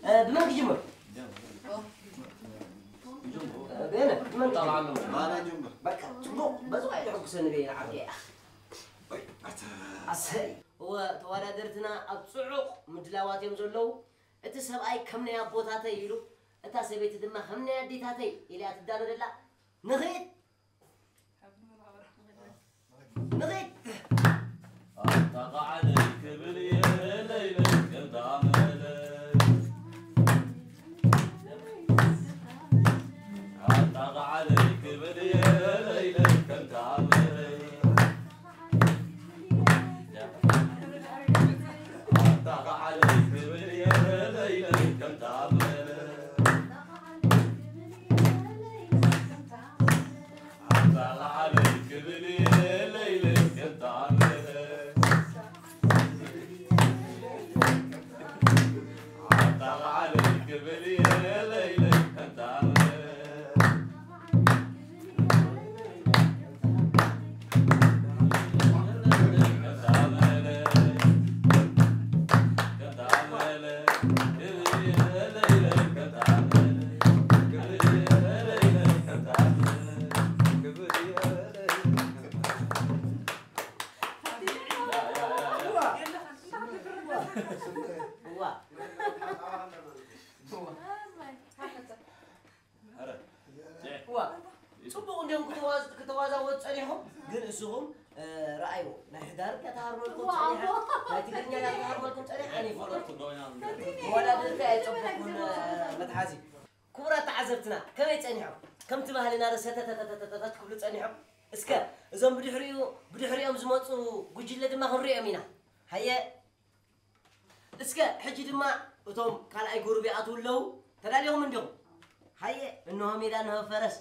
እ፣ ብመን ክጅምር? እ፣ በየነ፣ ብመን ክጅምር? ኣነ ጅምር። በቃ፣ ጽቡቕ። በዚ ኣይተሐጉሰኒ በየነ ዓርከይ። ኣሰይ። እወ፣ ተወዳደርትና ኣብ ጽዑቕ ምድላዋት እዮም ዘለዉ። እቲ ሰብኣይ ከም ናይ ኣቦታተይ ኢሉ፣ እታ ሰበይቲ ድማ ከም ናይ ኣዴታተይ ኢላ እያ ትዳሎ ዘላ። ንኺድ! ንኺድ! ኣጣቓዓለይ ክብል እየ ለይለይ ከምታ መለይ። ኣጣቓዓለይ ክብል እየ ለይለይ ከምታ መለይ። እዋ። እዋ። ጽቡቕ እንዲዮም ክተዋዝ-፣ ክተዋዛወዙ ጸኒሖም፣ ግን እስኹም፣ እ፣ ረኣይዎ። ናይ ሕዳር እንዳተሃርመልኩም ጸኒሐ፣ ናይ ትግርኛ እንዳተሃርመልኩም ጸኒሐ፣ ኣነ ይፈለጥኩ። ተወዳደርቲ ኣይጸበኹን፣ እ፣ መትሓዚ። ክቡራት ተዓዘብትና፣ ከመይ ጸኒሖም? ከምቲ ባህልና ዶ ሰተተተተተተት ክብሉ ጸኒሖም? እስከ እዞም ብድሕሪኡ፣ ብድሕሪኦም ዝመጹ ጉጅለ ድማ ክንሪኦም ኢና። ሃየ። እስከ ሕጂ ድማ እቶም ካልኣይ ጉሩብ ይኣትዉ ኣለዉ። ተዳሊኹም እንዲኹም? ሃየ፣ እንሆ ሜዳ፣ እንሆ ፈረስ።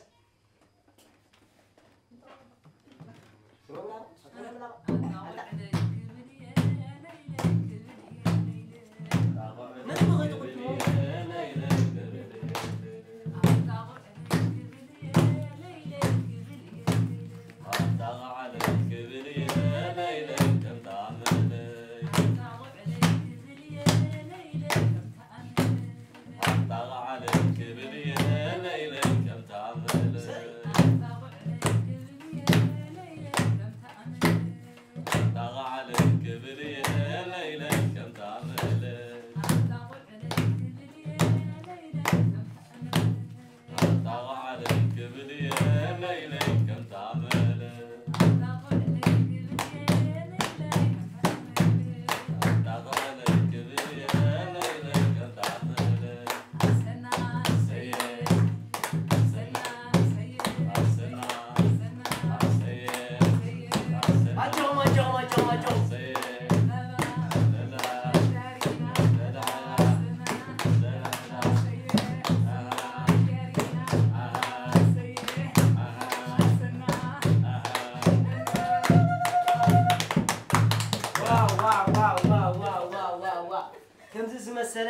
ከምዚ ዝመሰለ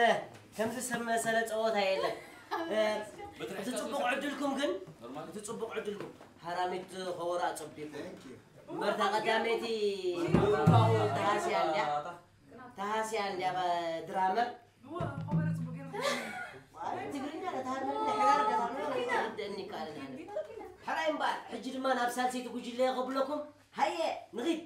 ከምዚ ሰብ መሰለ ጸወታ የለን። እቲ ጽቡቕ ዕድልኩም ግን እቲ ጽቡቕ ዕድልኩም ሃራሚት ከበሮ ኣጸቢቑ። እምበርታ ቀዳመይቲ ተሃስያ እንድያ ተሃስያ እንድያ ድራመር ትግርኛ ተሃርመኒ ሕራር ተሃርመኒ ይከኣለና። ሕራይ እምበኣር ሕጂ ድማ ናብ ሳልሰይቲ ጉጅለ ከብለኩም ሃየ ንኺድ።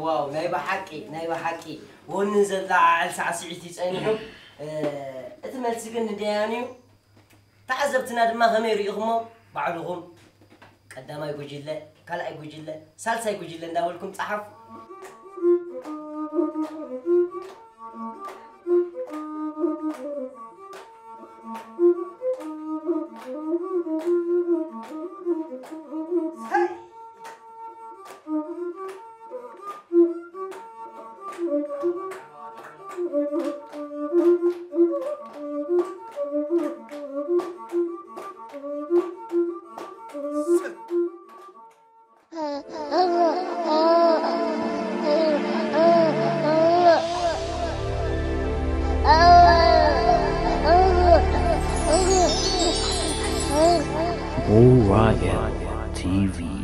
ዋው ናይ ብሓቂ ናይ ብሓቂ ወኒ ዘለዓዕል ሳዕስዒት እዩ ጸኒሑ። እቲ መልሲ ግን ንደያኑ እዩ። ተዓዘብትና ድማ ከመይ ርኢኹሞ? ባዕልኹም ቀዳማይ ጉጅለ፣ ካልኣይ ጉጅለ፣ ሳልሳይ ጉጅለ እንዳበልኩም ጸሓፉ። Orion T V.